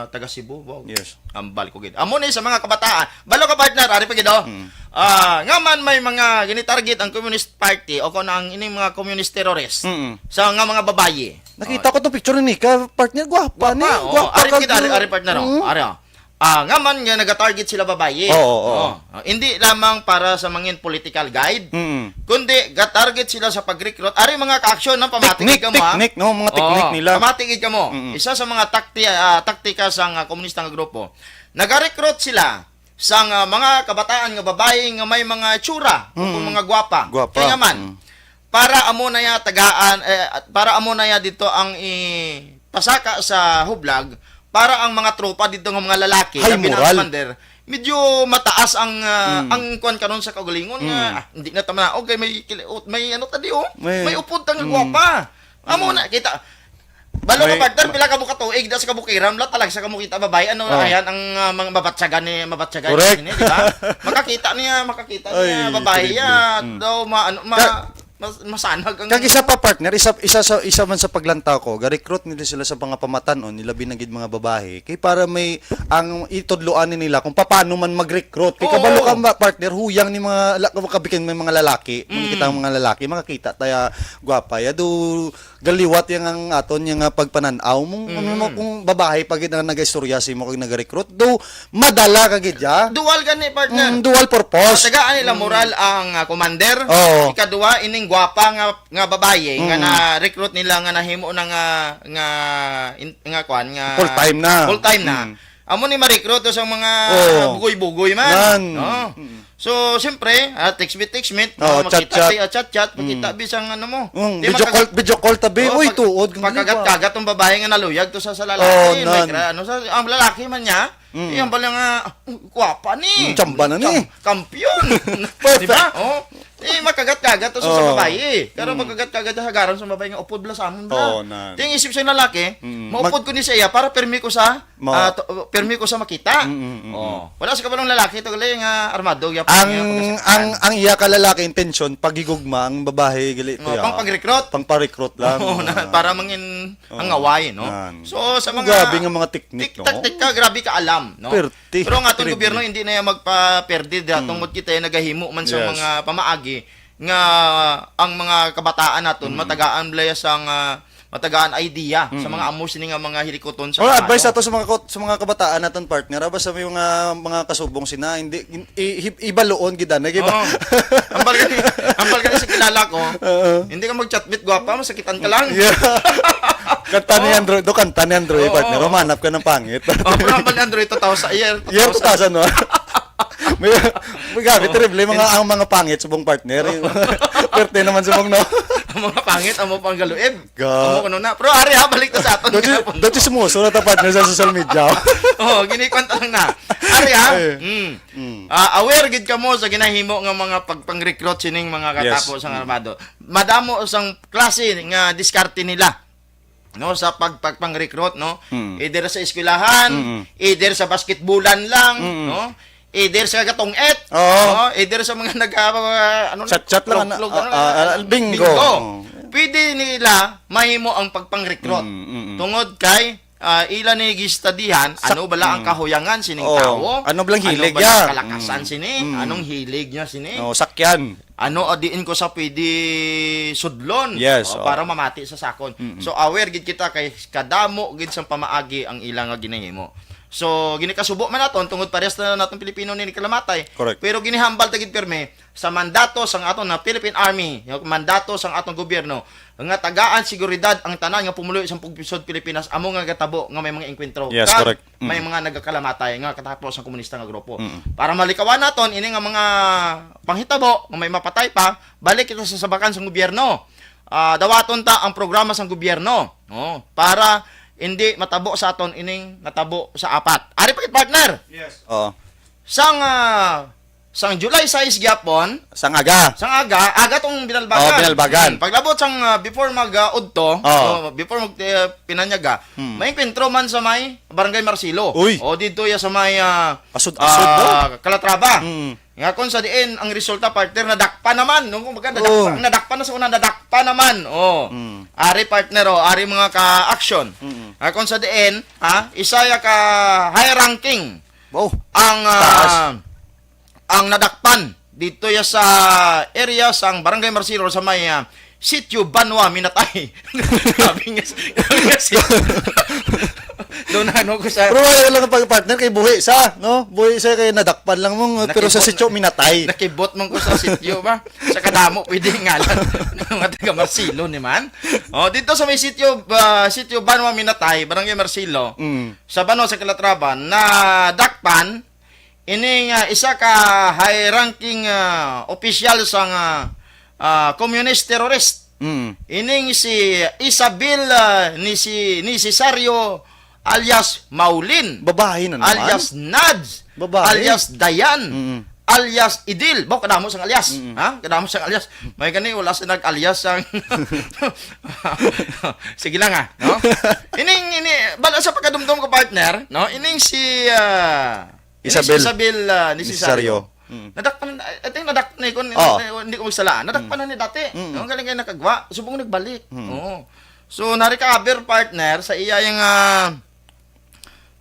taga Cebu, wow. Yes. Ambal ko gid. Amo ni sa mga kabataan. Balo ka, partner, ari pa gid, oh. Mm. Ah, nga man may mga ginitarget ang Communist Party o kung ang ining mga communist terrorist Mm. sa nga mga babayi. Nakita Oh. ko tong picture ni Nika, partner, gwapa Gwapa, ni, oh. gwapa Ari pa gid, ari, kag-, ari, partner, oh. Mm. Ari, oh. Ah, nga man nga nagatarget sila babayi. Oo, oo. Oh. Ah, hindi lamang para sa mangin political guide, Mm. kundi gatarget sila sa pag-recruit. Ari mga ka-action, no? Pamati Technique, gid kamo, ah. technique, no? Mga technique Oo, nila. pamati gid kamo. Mm. Isa sa mga takti-, ah, taktika sang, ah, komunista nga grupo, nagarecruit sila sang, ah, mga kabataan nga babayi nga may mga itsura o kung Mm. mga gwapa. Gwapa. Kaya nga man, Mm. para amo na ya tagaan, eh, para amo na ya dito ang ipasaka sa hublag, para ang mga tropa dito nga mga lalaki, High labi na ang moral. commander, medyo mataas ang, ah, Mm. ang kuwan karon sa kaugalingon nga, Mm. ah, hindi na tama na, okay, may kili-, may ano ta di, oh, May may upod ta nga Mm. gwapa. Amo Mm. na, kita, balo ka, May partner, pila ka mo katuig da sa kabukiran, wala talaga sa kamukita babae, ano, Oh. ayan ang, ah, mga mabatsagan ni, mabatsagan Correct. ni, di ba? Makakita niya, makakita Ay, niya, babae, terrible. ya, Mm. daw, ma-, ano, ma-, Ka-, mas-, masanag ang kag isa pa, partner, isa, isa sa, isa man sa paglantaw ko, ga-recruit nila sila sa mga pamatan-on, nila binanggit mga babae, kay para may, ang itudloan nila kung paano man mag-recruit. Kay Oo. kabalo ka, ma-, partner, huyang ni mga la-, kabikin may mga lalaki, Mm. makikita ang mga lalaki, makakita taya gwapa, ya, do, galiwat yang ang aton yang, ah, pagpanan-aw mo, Mm. ano mo, kung babae pa gid ang nagaistorya sa imo kag nagarecruit, do madala ka gid ya. Dual gani, partner. Mm, dual purpose. Tagaan nila Mm. moral ang, ah, commander. Oo. Ikaduha, ining gwapa nga, nga babayi nga Mm. na-recruit nila nga nahimo na nga, nga, in-, nga kwan, nga Full time na. full time na. Mm. Amo ni ma-recruit to sa mga Oo. bugoy-bugoy man. Man. No? Mm. So, siyempre, ah, text me, text me, Oo, no, chat, makita chat. tayo, ah, chat, chat, makita Mm. bisang ano mo. Mm, Di video makagat-, call, video call tabi. Oo, Uy, pag-, tuod, kung pagkagat-kagat ang babae nga naluyag to sa, sa lalaki, Oo, may nan. kra-, ano, sa, ang lalaki man niya, Mm. yung bala nga, "Ah, gwapa ni." Mm, tsamba na ni. Tsam-, kampiyon. Perfect. Di ba? Oh. Eh, makagat-kagat to sa, sa Oo. babae. Pero Mm. makagat-kagat sa hagaran sa babae nga upod bala sa amon bala. Oo, nan. Ting isip sa lalaki, Mm. maupod Mag- ko ni sa iya para pirmi ko sa Ma- Ah, to, pirmi ko sa makita. Mm, mm, mm, Oh, mm. wala sa kabalong lalaki to gali nga armado gyapon Ang, niya, pagkasaktan. ang, ang iya ka lalaki intensyon, paghigugma ang babae gali to Oh, ya. pang pag-recruit. Pang pa-recruit lang. Oh, na, Ah. para mangin Oo. ang away, no? Yan. So, sa mga Grabe nga mga teknik, tik-, no? taktika, grabe ka alam, no? Perti. Pero ang atong Terrible. gobyerno hindi na yan magpa-perdi dira Mm. tungod kita yung nagahimo man sa Yes. mga pamaagi nga ang mga kabataan naton Mm. matagaan bala sang, ah, matagaan idea sa Mm. mga amo sini nga mga hilikuton sa Oh, advice Armado. Ato sa mga kot-, sa mga kabataan naton, partner, aba sa may mga, mga kasubong sina, hindi, in-, i-, i-, ibaluon gid anay, kay ba? Oo. Ambal gani, ambal gani sa kilala ko, Oo. hindi ka mag-chatmate, gwapa, masakitan ka lang. Yeah. Kanta ni Oo. Andrew, do kanta ni Andrew, Oo. partner, humanap ka ng pangit. Oh, pero ambal ni Andrew, two thousand, year Year two thousand. two thousand, no? May, may grabe, Oo. terrible, mga, ang mga pangit subong, partner. Perte naman subong, no? Ang mga pangit, amo pang galuib. Ga- Amo kuno na. Pero ari ha, balik ta sa aton Don't you, gihapon. Don't you sumuso na ta, partner, sa social media? Oh, ginikwanta lang na. Ari ha. Ay. Mm. Mm. Ah, aware gid kamo sa ginahimo nga mga pagpang-recruit sining mga Yes. katapo sang Mm. armado. Madamo sang klase nga diskarte nila, no, sa pag-, pagpang-recruit, no? Mm. Either sa eskwelahan, Mm. either sa basketballan lang, Mm. no? Either sa gatong-et, Oo. no? Either sa mga nag-, ah, mga, ano na, Chat-chat lang, ano, klog-klog, ah, ano, ah, ano, ah, bingo. bingo. Oo. Pwede nila mahimo ang pagpang-recruit. Mm, mm, mm. Tungod kay, ah, ila ni gistadihan, Sak-, ano bala ang mm. kahuyangan sining Oo. tawo? Ano bala ang Ano hilig bala niya? ang kalakasan Mm. sini? Mm. Anong hilig niya sini? Oo, sakyan. Ano, ah, diin ko sa pwede sudlon? Yes, O, oo. para mamati sa sakon. Mm-mm. So, aware gid kita kay kadamo gid sang pamaagi ang ila nga ginahimo. So, ginikasubo man naton tungod parehas na naton Pilipino ni kalamatay. Correct. Pero ginihambal ta gid pirme sa mandato sang aton na Philippine Army, yung mandato sang aton gobyerno, nga tagaan seguridad ang tanan nga pumuluyo sang pagpisod Pilipinas, amo nga gatabo nga may mga engkwentro. Yes, Kag correct. Mm. may mga nagakalamatay nga katapo sang komunista nga grupo. Mm. Para malikawan naton ini nga mga panghitabo nga may mapatay pa, balik kita sa sabakan sang gobyerno. Ah, dawaton ta ang programa sang gobyerno, no, para hindi matabo sa aton ining natabo sa apat. Ari pa gid, partner. Yes. Oo. Sang, ah, sang July sais gyapon, Sang aga. sang aga, aga tong binalbagan. Oh, binalbagan. Hmm, paglabot sang, ah, before mag, ah, udto, Oh. o before mag, eh, pinanyaga, Hmm. may engkwentro man sa may Barangay Marcelo. Uy. O didto ya sa may, ah, Asod-asod ba? ah, Calatrava. Hmm. Nga kung sa diin ang resulta, partner, nadakpan naman, no? Kumbaga, nadakpan, Oh. nadakpan na sa una, nadakpan naman. Oh. Hmm. Ari, partner, oh, ari mga ka-action. Hmm. Nga kung sa diin, ha, isa ya ka high ranking Oh. ang, ah, Taas. ang nadakpan dito ya sa area sang Barangay Marcelo sa may, ah, Sitio Banwa Minatay. Sabi nga, sabi nga si Doon ano ko sa Pero wala lang pag partner kay buhi sa, no? Buhi sa kay nadakpan lang mo, pero sa Nakibot sitio minatay. Nakibot man ko sa sitio ba? Sa kadamo pwede ngalan. Mga taga Marcelo ni man. Oh, dito sa may sitio, ah, Sitio Banwa Minatay, Barangay Marcelo, Mm. sa Banwa sa Calatrava, nadakpan ining, ah, isa ka high-ranking, ah, opisyal sang, ah, ah, communist terrorist. Mm. Ining si Isabel, ah, ni si, ni Cesario alias Maulin, Babae na naman. alias Nads, Babae. alias Dayan, Mm. alias Idil. Baw, kadamo sang alias. Mm. Ha? Kadamo sang alias. May gani, wala sa nag-alias sang Sige lang, ah, no? Ining, ini, bala sa pagkadumdum ko, partner, no? Ining si, ah, Isabel. Isabel, ah, ni Ni Cesario. Cesario. Mm. Nadakpan, I think nadakpan na ikon, Oh. hindi ko magsala. Nadakpan Mm. na ni dati. Mm. Ang galing kayo nakagwa, subong nagbalik. Mm. Oo. So, na-recover, partner, sa iya yung, ah,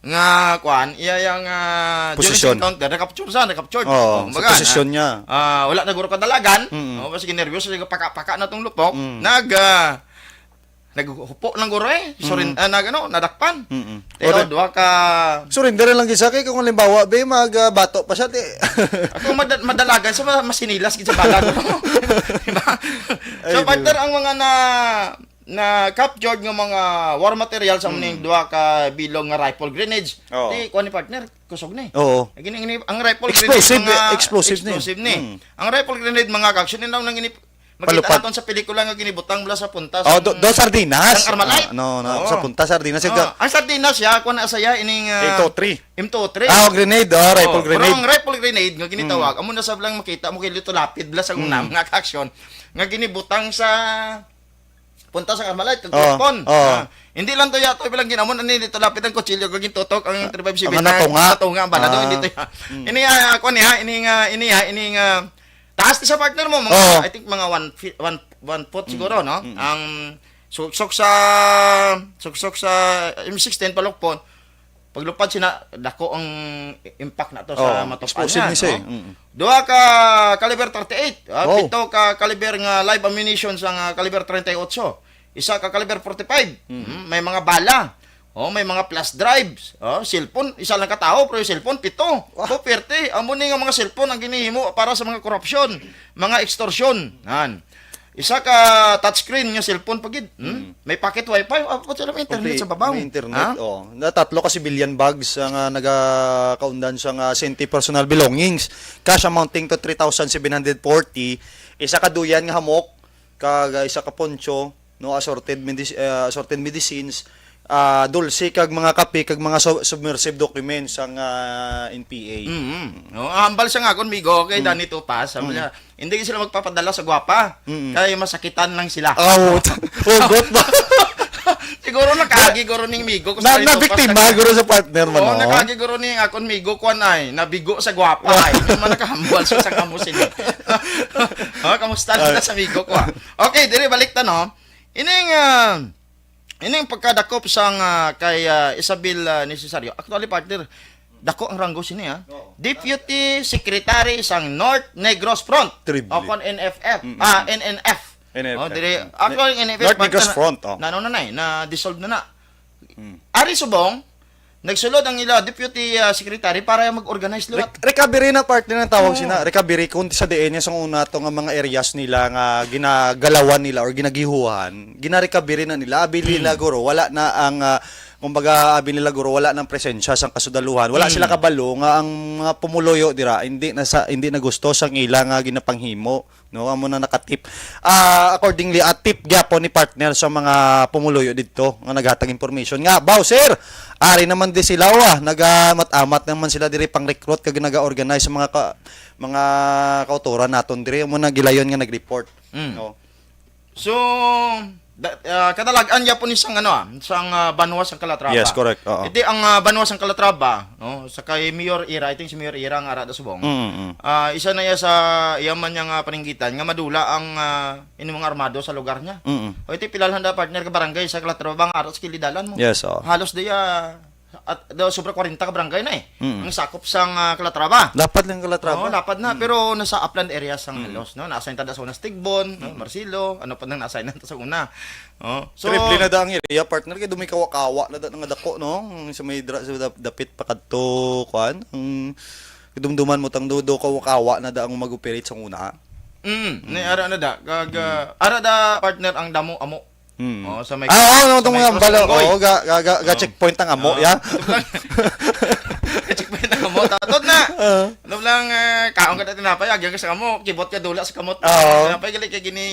nga, kwan, iya yung, ah, Posisyon. during encounter, na-capture sa, na-capture. Oo, Oh, sa kumbaga, posisyon na, niya. ah, wala na guro kadalagan. Mm. Oh, kasi nervous, sige, paka-paka na tong lupok. Mm. Nag, ah, Naghupo lang guro eh. Surin-, Mm. ah, nag-, ano, nadakpan. Mm-mm. Pero Ore-, duha ka surrender lang gid sa kay kung halimbawa, be, mag, ah, bato pa siya, ti. Ako mad-, madalagan sa ma-, masinilas gid sa bala, guro. Diba? Ay, So, di ba? partner, ang mga na, na captured nga mga war material sa Mm. muning duha ka bilog nga rifle grenades, Oo. ti, kuwan ni partner, kusog ni. Oo. Ang gini-, gini-, ang rifle Explosive, grenade, mga eh, explosive ni. explosive ni. Mm. Ang rifle grenade, mga kaksyon, yun lang nang ini-, Makita Palupad. naton sa pelikula nga ginibutang mula sa punta Oh, sang, do, do sardinas. sang Armalite. Ah, no, no, Oo. sa punta sardinas, Oh, siya ga- ang sardinas siya, kuwan na saya, ining, ah, M two three. M two three. Ah, grenade, oh, rifle Oh, pero grenade. ang rifle grenade nga ginitawag, Mm. amo na sab lang makita mo kay Lito Lapid, bala sa una, Mm. mga ka-action, nga ginibutang sa punta sang Armalite, kag Oh, weapon. oh. Ah, hindi lang to ya, to bilang ginamon, ani, Lito Lapid ang kutsilyo, kag gintutok ang three five seven Ang na, natunga. natunga ang bala, do, Ah. hindi to ya. Mm. Ini, ah, kuwan ni, ha, ini nga, ini, ha, ini nga, Taas ni sa partner mo, mga, Oo. I think mga one fi-, one, one foot Mm. siguro, no? Mm. Ang suksok sa, suksok sa M sixteen, palukpon, paglupad sina, dako ang impact na to sa Oo, matupan explosive niya, ni siya, no? eh. Mm. Duha ka caliber thirty-eight, ah, Wow. pito ka caliber nga live ammunition sa nga caliber treinta y ocho. Isa ka caliber forty-five. Mm. Mm, may mga bala. Oh, may mga flash drives. Oh, cellphone, isa lang ka tawo, pero yung cellphone, pito. Wah. So, perte. Amo ni nga mga cellphone ang ginihimo para sa mga korupsyon, mga extortion. Nan. Isa ka touchscreen nga cellphone pa gid. Hmm? Mm. May pocket wifi. Ah, pati lang internet May, sa babaw. may internet, Ha? oh. Na tatlo ka civilian bags ang, ah, nagakaundan sa nga senti personal belongings. Cash amounting to three thousand seven hundred forty. Isa ka duyan nga hamok, kag, ah, isa ka poncho, no, assorted medis-, ah, assorted medicines, ah, dulce kag mga kape kag mga su-, submersive documents ang, ah, N P A. Mm-hmm. No, hambal sa nga akon migo kay Mm. Danny Tupas, sabi Mm. niya, "Hindi sila magpapadala sa gwapa, Mm. kay masakitan lang sila." Oh, hugot ba? Siguro nakagi guro ning migo ko Na, sa Danny Tupas, nabiktima nag- guro sa partner mo, Oo, no? Nakagi guro ni akon migo ko ay nabigo sa gwapa ay. Yung man nakahambal sa isang amo sini. Oh, kamusta lang Ah. sa migo ko, ah? Okay, diri balik ta, no? Ining, ah, ining pagkadakop sang, ah, kay, ah, Isabel, ah, Necesario. Actually, partner, dako ang ranggo sini, ah. Oo. Deputy Secretary sang North Negros Front. Triple. O kon N F F. Mm, mm, Ah, mm. N N F. N F F. Oh, diri, Mm. actually, N F F, North Negros partner, Front, oh. Na, ano na, na, eh, na-dissolve na na. Mm. Ari subong, nagsulod ang ila deputy, ah, secretary para mag-organize liwat. Rec-, recovery na, partner, ang tawag Oo. sina. Recovery, kung sa diin niya sa una to nga mga areas nila nga ginagalawan nila or ginagihuhan, gina-recovery na nila. Abi nila, Mm. guro, wala na ang, ah, kumbaga, abi nila, guro, wala nang presensya sang kasudaluhan. Wala Mm. sila kabalo nga ang mga pumuluyo dira hindi na sa, hindi na gusto sang ila nga ginapanghimo. No, amo na nakatip. Ah, accordingly, ah, tip gyapon ni partner sa mga pumuluyo didto nga naghatag information nga, "Baw, sir, ari naman di sila, ah, nagamat-amat naman sila diri pang-recruit kag naga-organize sa mga ka-, mga kautoran naton diri." Amo na gilayon nga nag-report. Mm. No? So, da-, ah, kadalag-an gyapon ni sang, ano, ah, sang, ah, banwa sang Calatrava. Yes, correct. Oo. Iti ang, ah, banwa sang Calatrava, no, sa kay Mayor Ira, I think si Mayor Ira nga ara da subong. Mm, mm. Ah, isa na iya sa iya man niya nga paninggitan nga madula ang, ah, ini mga armado sa lugar niya. Mm. O, iti pila lang da, partner, ka barangay sa Calatrava nga ara sa kilid dalan mo. Yes, oo. Halos diya at daw sobra kwarenta ka barangay na eh. Mm. Ang sakop sang, ah, Calatrava. Lapad lang Calatrava. Oo, lapad na, Mm. pero nasa upland area sang Mm. halos, no? Nasa yung tada sa una, Tigbon, no? Mm. Marcelo, ano pa nang nasa ta sa una. Oh, so Triple na da ang area, partner, kay dumay kawa-kawa na da nga dako, no? Sa may dra-, sa dap-, dapit pa kadto, kuan, ang dumduman mo tang do, do kawa-kawa na da ang mag-operate sa una. Mm, Mm. ni ara na da, kag, Mm. ah, ara da, partner, ang damo amo. Mm. Oh, sa may Ah, oo, no, sa tong may mga crossing balo. Goy. Oo, ga, ga, ga, ga Oh. checkpoint ang amo, Ah. ya. Checkpoint ang amo. Tatod na. Ah. Ano lang, eh, kaon ka na tinapay, agyan ka sa kamo, kibot ka dula sa kamot. Oo. Tinapay, gali ka gini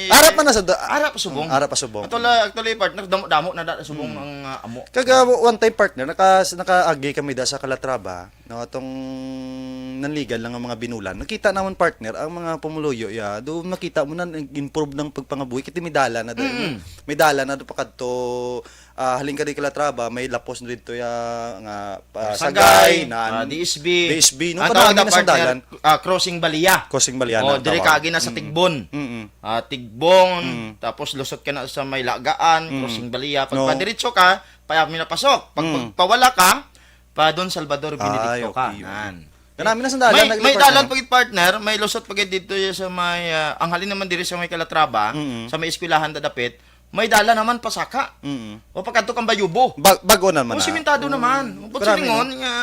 Mm. Arap man na sa da-, Arap subong. Mm, arap pa subong. Actually, actually, partner, damo-damo na da subong Mm. ang, ah, amo. Kaga one time, partner, naka-, nakaagi kami da sa Calatrava, no, atong nanligan lang ang mga binulan. Nakita naman, partner, ang mga pumuluyo, ya, do makita mo na nag-improve ng pagpangabuhi. Kiti may dala na da-, Mm. may dala na do pa kadto, ah, halin ka di Calatrava, may lapos na dito ya, nga, ah, Sagay, Sagay, na ah, D S B. D S B, no? Ang Kadami tawag na na, partner, sandalan. ah, Crossing Balia. Crossing Balia Oh, na dire tawag. ka agi na sa Mm. Tigbon. Mm-mm. Ah, Tigbon, Mm. tapos lusot ka na sa may Lagaan, Mm. Crossing Balia. Pag No. padiretso ka, pa, pinapasok. Pag, Mm. pag pawala ka, pa Don Salvador, Ay, biniritso ka. okay, okay. Nan. Kadami na sandalan May, na may gid, dalan partner. pa gid, partner, may lusot pa gid dito ya sa may, ah, ang halin naman diri sa may Calatrava, Mm-mm. sa may eskwelahan da dapit, may dala naman pasaka. Mm-mm. O pagkadto kang Bayubo. Bag-, bago naman O, na. simentado Mm. naman. But Marami silingon na. nga,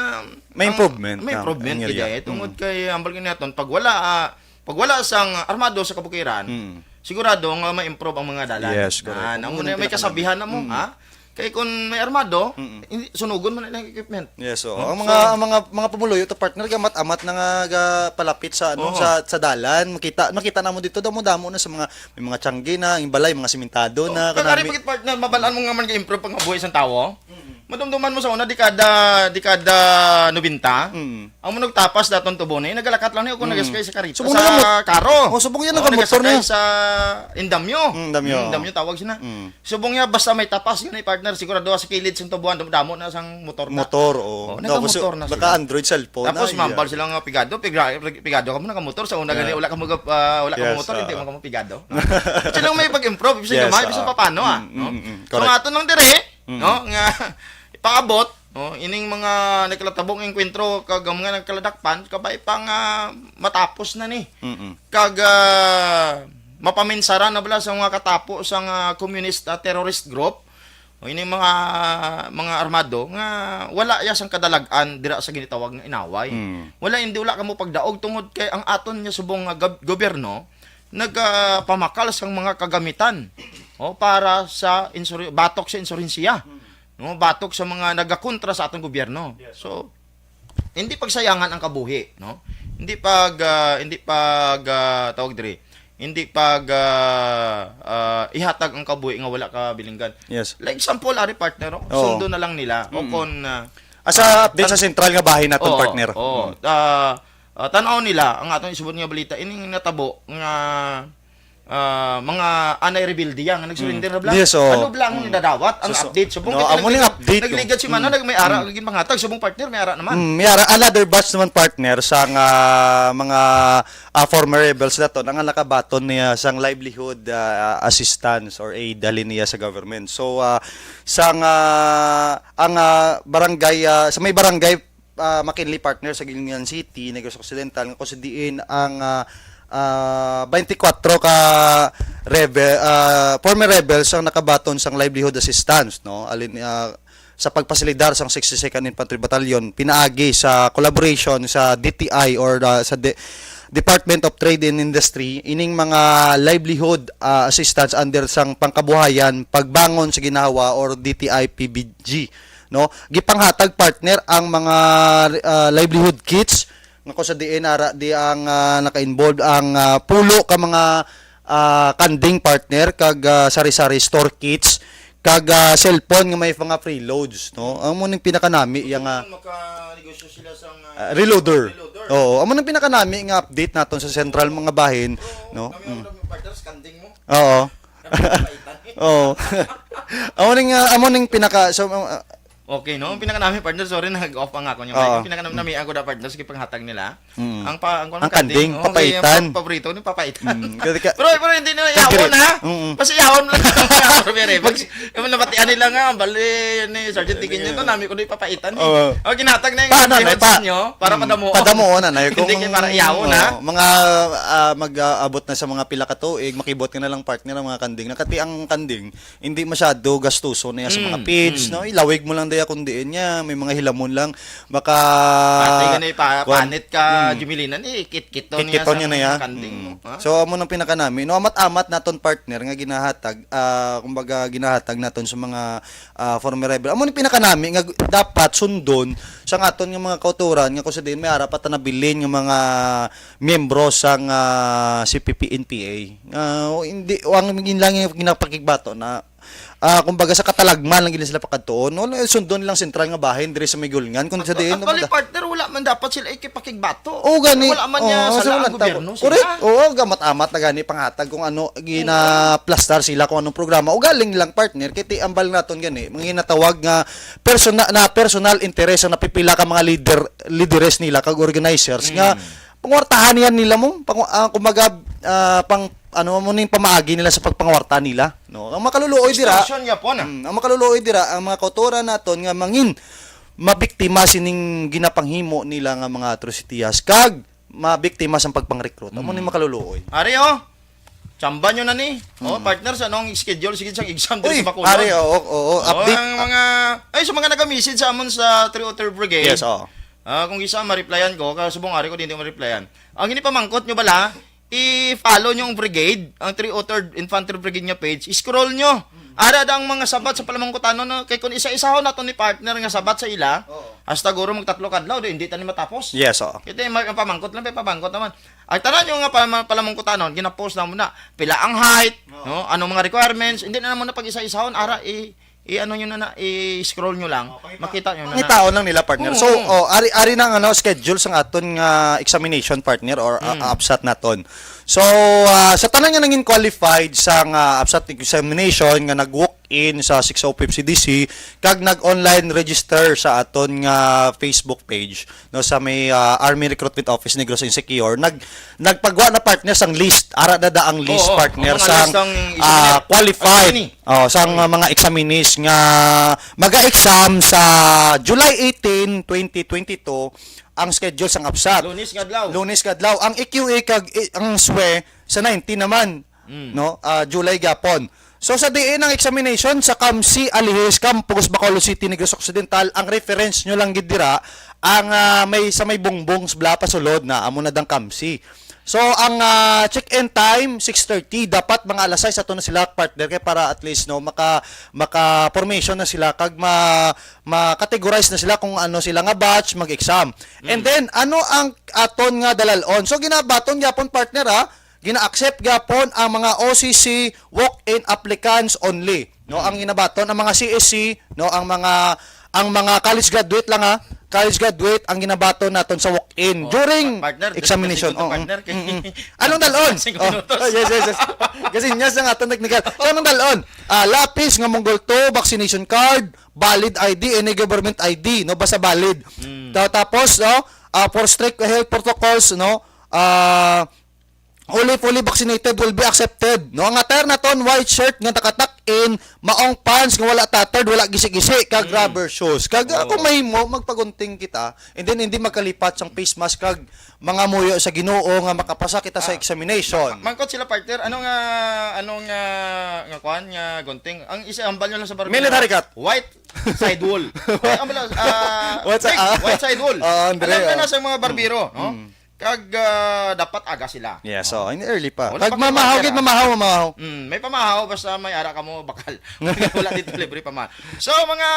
May ang, improvement may na, improvement ang area. gid eh. Tungod Mm. kay, ambal gid naton, pag wala, ah, pag wala sang armado sa kabukiran, Mm. sigurado nga may improve ang mga dalan. Yes, correct. Ah, Ang namo una na may pinakauna. kasabihan na mo, Mm. ha? Kay kung may armado, Mm. hindi, sunugon man ang equipment. Yes, oo. Hmm? Ang So mga, ang mga, mga pumuluyo to, partner, gamat-amat na nga ga-, palapit sa, ano, Oo. sa, sa dalan. Makita, makita namo dito, damo-damo na sa mga, may mga tiyanggi na, yung balay, mga simentado Oh, na, kag ari kanami. pa gid, partner, mabalaan mo nga man ga-improve ang buhay sa tawo. Mm. Madumduman mo sa una, dekada, dekada nobenta, Mm. ang mga nagtapas daton tubo na, eh, nagalakat lang niya kung Mm. nagaskay sa karita, Subong sa na mo-, karo. Oh, subong yan, Oh, nagamotor nagaskay na. sa indamyo. Mm, indamyo. Mm, indamyo tawag sina. Mm. Subong niya, basta may tapas, yun ay partner, sigurado sa kilid sa tubuan, damo na sang motor na. Motor, oh. Oh, Tapos, nakamotor na sila. naka-Android cellphone Tapos na, mambal yeah. sila nga pigado, pigra-, pigado ka mo, nakamotor, sa una Yeah. gani, wala ka mag-, ah, wala ka Yes, motor, hindi ah. mo ka mo pigado. Sila may pag-improve, bisan Yes, gamay, bisan ah. papano, ah, Mm, no? mm, mm, So, correct. nga ato nang dire, Mm. no, nga ipaabot, no, ining mga nagkalatabong engkwentro, kag ang mga nagkaladakpan, kabay pa nga matapos na ni. Mm, mm. Kag, ah, mapaminsara na bala sa mga katapo sa nga communist, ah, terrorist group, o ini mga, mga armado nga wala ya sang kadalag-an dira sa ginitawag nga inaway. Mm. Wala, hindi, wala kamo pagdaog tungod kay ang aton nga subong nga gob-, gobyerno nagapamakal sang mga kagamitan, o, para sa insur-, batok sa insurhensiya, no, batok sa mga nagakontra sa atong gobyerno. Yes. So, hindi pagsayangan ang kabuhi, no? Hindi pag, ah, hindi pag, ah, tawag diri, hindi pag, ah, ah, ihatag ang kabuhi nga wala ka bilinggan. Yes. Like example, ari, partner, no? Oo. Sundo na lang nila. O Mm. kon, ah, Asa ah, update sa tan-, sentral nga bahin naton, oo, partner. Oo. Mm. Ah, ah, tan-aw nila ang aton isubot nga balita, ining natabo nga, ah, mga anay rebelde yan nga nagsurrender Mm. na bala. Yes, oo. Ano bala ang Mm. nadadawat, ang So, so, update? Subong no, kay amo ning nag-, update, no? Nagligad si Mana, Mm. nag-, may ara, Mm. lagi mga hatag. Subong, partner, may ara naman. Mm, may ara, another batch naman, partner, sa nga mga, ah, former rebels na to, nga nakabaton niya sang livelihood, ah, assistance or aid halin niya sa government. So, ah, sa nga, ang, ah, barangay, ah, sa may barangay, ah, McKinley, partner, sa Guilin City, Negros Occidental, nga kung sa diin ang, ah, ah, twenty-four ka rebe-, ah, former rebels ang nakabaton sang livelihood assistance, no? Alin, ah, sa pagpasilidar sang sixty-second Infantry Battalion, pinaagi sa collaboration sa D T I or, ah, sa De-, Department of Trade and Industry, ining mga livelihood, ah, assistance under sang pangkabuhayan, pagbangon sa ginhawa or D T I P B G, no? Gipanghatag, partner, ang mga, ah, livelihood kits nga kung sa diin ara di ang, ah, naka-involve ang, ah, pulo ka mga, ah, kanding, partner, kag, ah, sari-sari store kits, kag, ah, cellphone nga may mga preloads, no? Amo ning pinakanami yang, ah, Makanegosyo sila sa, ah, ah, reloader. Reloader. Oo, amo nang pinakanami nga update naton sa sentral mga bahin, no? Kami Mm. ang partner sa kanding mo. Oo. Kami ang paitan. Oo. Amo ning, ah, amo ning pinaka, so, ah, Okay, no? Ang pinakanami, partner, sorry, nag-off ang ako niya. Oo. Ang pinakanami, ako da, partner, sa gipanghatag nila. Mm. Ang pa-, ang, ang kanding, kanding, okay, papaitan. Ang pa-, paborito ni papaitan. Mm, kasi ka-, pero, pero hindi na kagri-, yawon, ha? Mm. Basta yawon lang. Pero, pero, pag, yung nabatian nila nga, bali, ni Sergeant Tigin nyo to, nami ko na ipapaitan, eh. Oo. O, ginhatag na yung Paano na, pa-, nyo para mm, padamuon. Padamuon na, na, hindi kung, kayo para iyawon, oo, ha? Mga, ah, mag-aabot na sa mga pila ka tuig, makibot ka na lang, partner, ang mga kanding. Nakati ang kanding, hindi masyado gastuso na yan sa mga Mm, feeds, mm. no? Ilawig mo lang daya kung diin niya, may mga hilamon lang. Baka, Pati gani pa, kwan, panit ka, mm. Jumilinan, eh, kit-kito niya Kit-kito sa niya na yan. Kanding Mm. mo, ha? So, amo nang pinakanami. No, amat-amat naton, partner, nga ginahatag, ah, kumbaga, ginahatag naton sa mga, ah, former rebel. Amo nang pinakanami nga dapat sundon sa aton nga mga kauturan nga kung sa diin may ara pa ta nabilin nga mga miyembro sang, ah, C P P N P A. Ah, o hindi, o ang gin-, lang yung ginapakigbato na, ah, kumbaga sa katalagman lang gid sila pakadtuon. No, sundon nilang sentral nga bahin diri sa Migulngan, kung sa diin, Actually, kumbaga partner, wala man dapat sila ikipakigbato. O, gani. Wala man Oo, niya sa sala ang lang gobyerno tabo. Correct. Sila. Oo, gamat-amat na gani panghatag kung ano, ginaplastar sila kung anong programa. O galing lang, partner, kay ti ambal naton gani, mga ginatawag nga persona-, na personal interest ang napipila ka mga leader, lideres nila, kag organizers, nga Mm. pangwartahan yan nila mo, pang, ah, kumbaga, ah, pang, ano mo ning pamaagi nila sa pagpangwarta nila, no? Ang makaluluoy dira, Extortion niya po na. Mm, ang makaluluoy dira, ang mga kautoran naton nga mangin mabiktima sining ginapanghimo nila nga mga atrositiyas, kag mabiktima sa pagpangrecruit. Amo ni Mm. makaluluoy. Ari, oh. Chamba nyo na ni. Oh, Mm. partner, sa anong schedule? Sige, sa exam diri Uy, sa Bacolod. Ari, oo, oo, Oh, update. Ang mga, ay, sa mga nag-message sa amon sa three oh three Brigade. Yes, oo. Ah, kung isa, ma-replyan ko. Kasubong ari ko, di, di ma-replyan. Ang ini pamangkot nyo bala, i-follow nyo ang brigade, ang three oh third Infantry Brigade nga page, scroll nyo. Ara da ang mga sabat sa palamangkutanon, no? Kay kung isa-isahon nato ni partner nga sabat sa ila, Oo. hasta guro magtatlo kadlaw, di, hindi tani matapos. Yes, oo. Ito yung mga pamangkot lang, may pamangkot naman. Ang tanan yung nga pa-, palamangkutanon, ginapost na muna. Pila ang height, Oo. no? Anong mga requirements, hindi na naman na pag-isa-isahon, ara, i- I-ano nyo na na, i-scroll nyo lang, Oh, pangita-, makita nyo na na. Pangitaon lang nila, partner. Oo, So, oo. oh, ari, ari na ang, ano, schedule sang aton nga examination, partner, or, uh, Mm. ABSAT naton. So, ah, sa tanan nga nangin qualified sa nga ABSAT examination nga nag-walk-in sa six oh five C D C kag nag-online register sa aton nga Facebook page, no, sa may, ah, Army Recruitment Office Negros Insecure, nag-, nagpagwa na, partner, sang list. Ara na da ang list, Oo, partner, ang mga sang, list ang ah, isulat. qualified. Ano ni? Oh, sang, ah, mga examinees nga maga-exam sa July eighteen, twenty twenty-two, ang schedule sang ABSAT. Lunes nga adlaw. Lunes nga adlaw. Ang E Q A kag, eh, ang S W E sa nineteen naman. Mm. No? Ah, July gapon. So, sa diin ang examination sa CAMC Alihis Campus, Bacolod City, Negros Occidental, ang reference nyo lang gid dira, ang, ah, may, sa may bungbong sa Bla pasulod na, amo na dang CAMC. So, ang, ah, check-in time, six thirty. Dapat mga alas sais ato na sila, partner, kay para at least, no, maka, maka-formation na sila, kag ma, ma-categorize na sila kung ano sila nga batch mag-exam. And Mm. then, ano ang aton nga dalalon? So, ginabaton gyapon, partner, ha? Gina-accept gyapon ang mga O C C walk-in applicants only, no? Mm. Ang ginabaton ang mga C S C, no? Ang mga, ang mga college graduate lang, ha? College graduate ang ginabaton naton sa walk-in Oh, during pa-, partner, examination. Dito, Oo. Partner, kay Mm, mm. Anong dalon? Cinco Oh, minutos. Oh, yes, yes, yes. Kasi niya sa aton technical. So, anong dalon? Ah, lapis nga Mongol two, vaccination card, valid I D, any government I D, no? Basta valid. Mm. Ta-, tapos, no? Ah, for strict health protocols, no? Ah, only fully vaccinated will be accepted, no? Ang attire naton, white shirt nga nakatak-in, maong pants nga wala tattered, wala gisi-gisi, kag Mm. rubber shoes. Kag Oo. kung mahimo, magpagunting kita, and then hindi magkalipat sang face mask kag mga muyo sa Ginoo nga makapasa kita sa Ah, examination. ma-, mangkot sila, partner, ano nga, ano nga, nga kuan, nga gunting? Ang isa, hambal nyo lang sa barbero. Military cut. White sidewall. Ay, ambal, ah, What's big, ah? White sidewall. Ah, Andre, Alam na ah. na sa mga barbero, no? Mm. Kag, ah, dapat aga sila. Yeah, so, in early pa. Wala Kag pa kayo mamahaw pera. Gid, mamahaw, mamahaw. Mm, may pamahaw, basta may ara ka mo, bakal. Wala dito libre pamahaw. So, mga,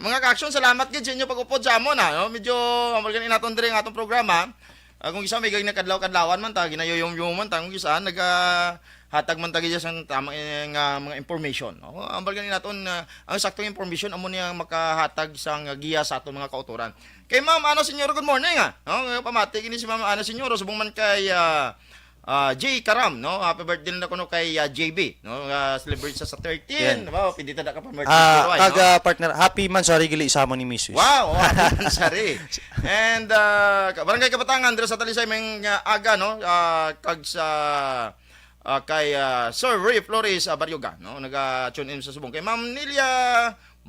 mga ka-action, salamat gid sa inyo pag-upod sa amon, ha, no? Medyo, ambal gani naton diri ang atong programa. Ah, kung isa may gag-, nagkadlaw-kadlawan man ta, ginayuyom-yuman ta, kung isa nagahatag man ta gid sang tama, eh, nga mga information. O, ambal gani naton, ah, ang saktong information amo niya makahatag sang giya sa aton mga kautoran. Kay Ma'am Ana Señor, good morning, ah. No, nga pamati gini si Ma'am Ana Señor, subong man kay, ah, ah, J Karam, no? Happy birthday na kuno kay, ah, J B, no? Nga celebrate sa, sa thirteen. Yan. Wow, pwede ta na ka pa birthday Ah, pero, ay, kag, no? ah, partner, happy man, sorry, gili sa mo ni misis. Wow, happy man, sorry. And, ah, ka-, Barangay Kabatangan, dira sa Talisay, may, ah, aga, no? Ah, kag sa, ah, kay, ah, Sir Ray Flores, ah, Baryoga, no? Naga-tune in sa subong. Kay Ma'am Nelia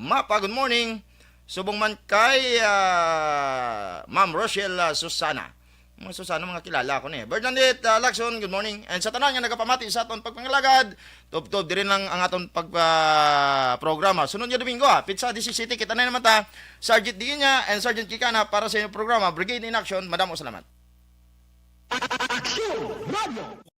Mapa, good morning. Subong man kay, ah, Ma'am Rochelle, ah, Susana. Mga Susana, mga kilala ko ni. Bernadette, ah, Lacson, good morning. And sa tanan nga nagapamati sa aton pagpangalagad, tubtob diri lang ang aton pag, ah, programa. Sunod nga Domingo, ah, petsa disisete, kita na naman ta, Sergeant Diginya and Sergeant Kikana para sa inyong programa, Brigade in Action. Madamo salamat. Action Radio.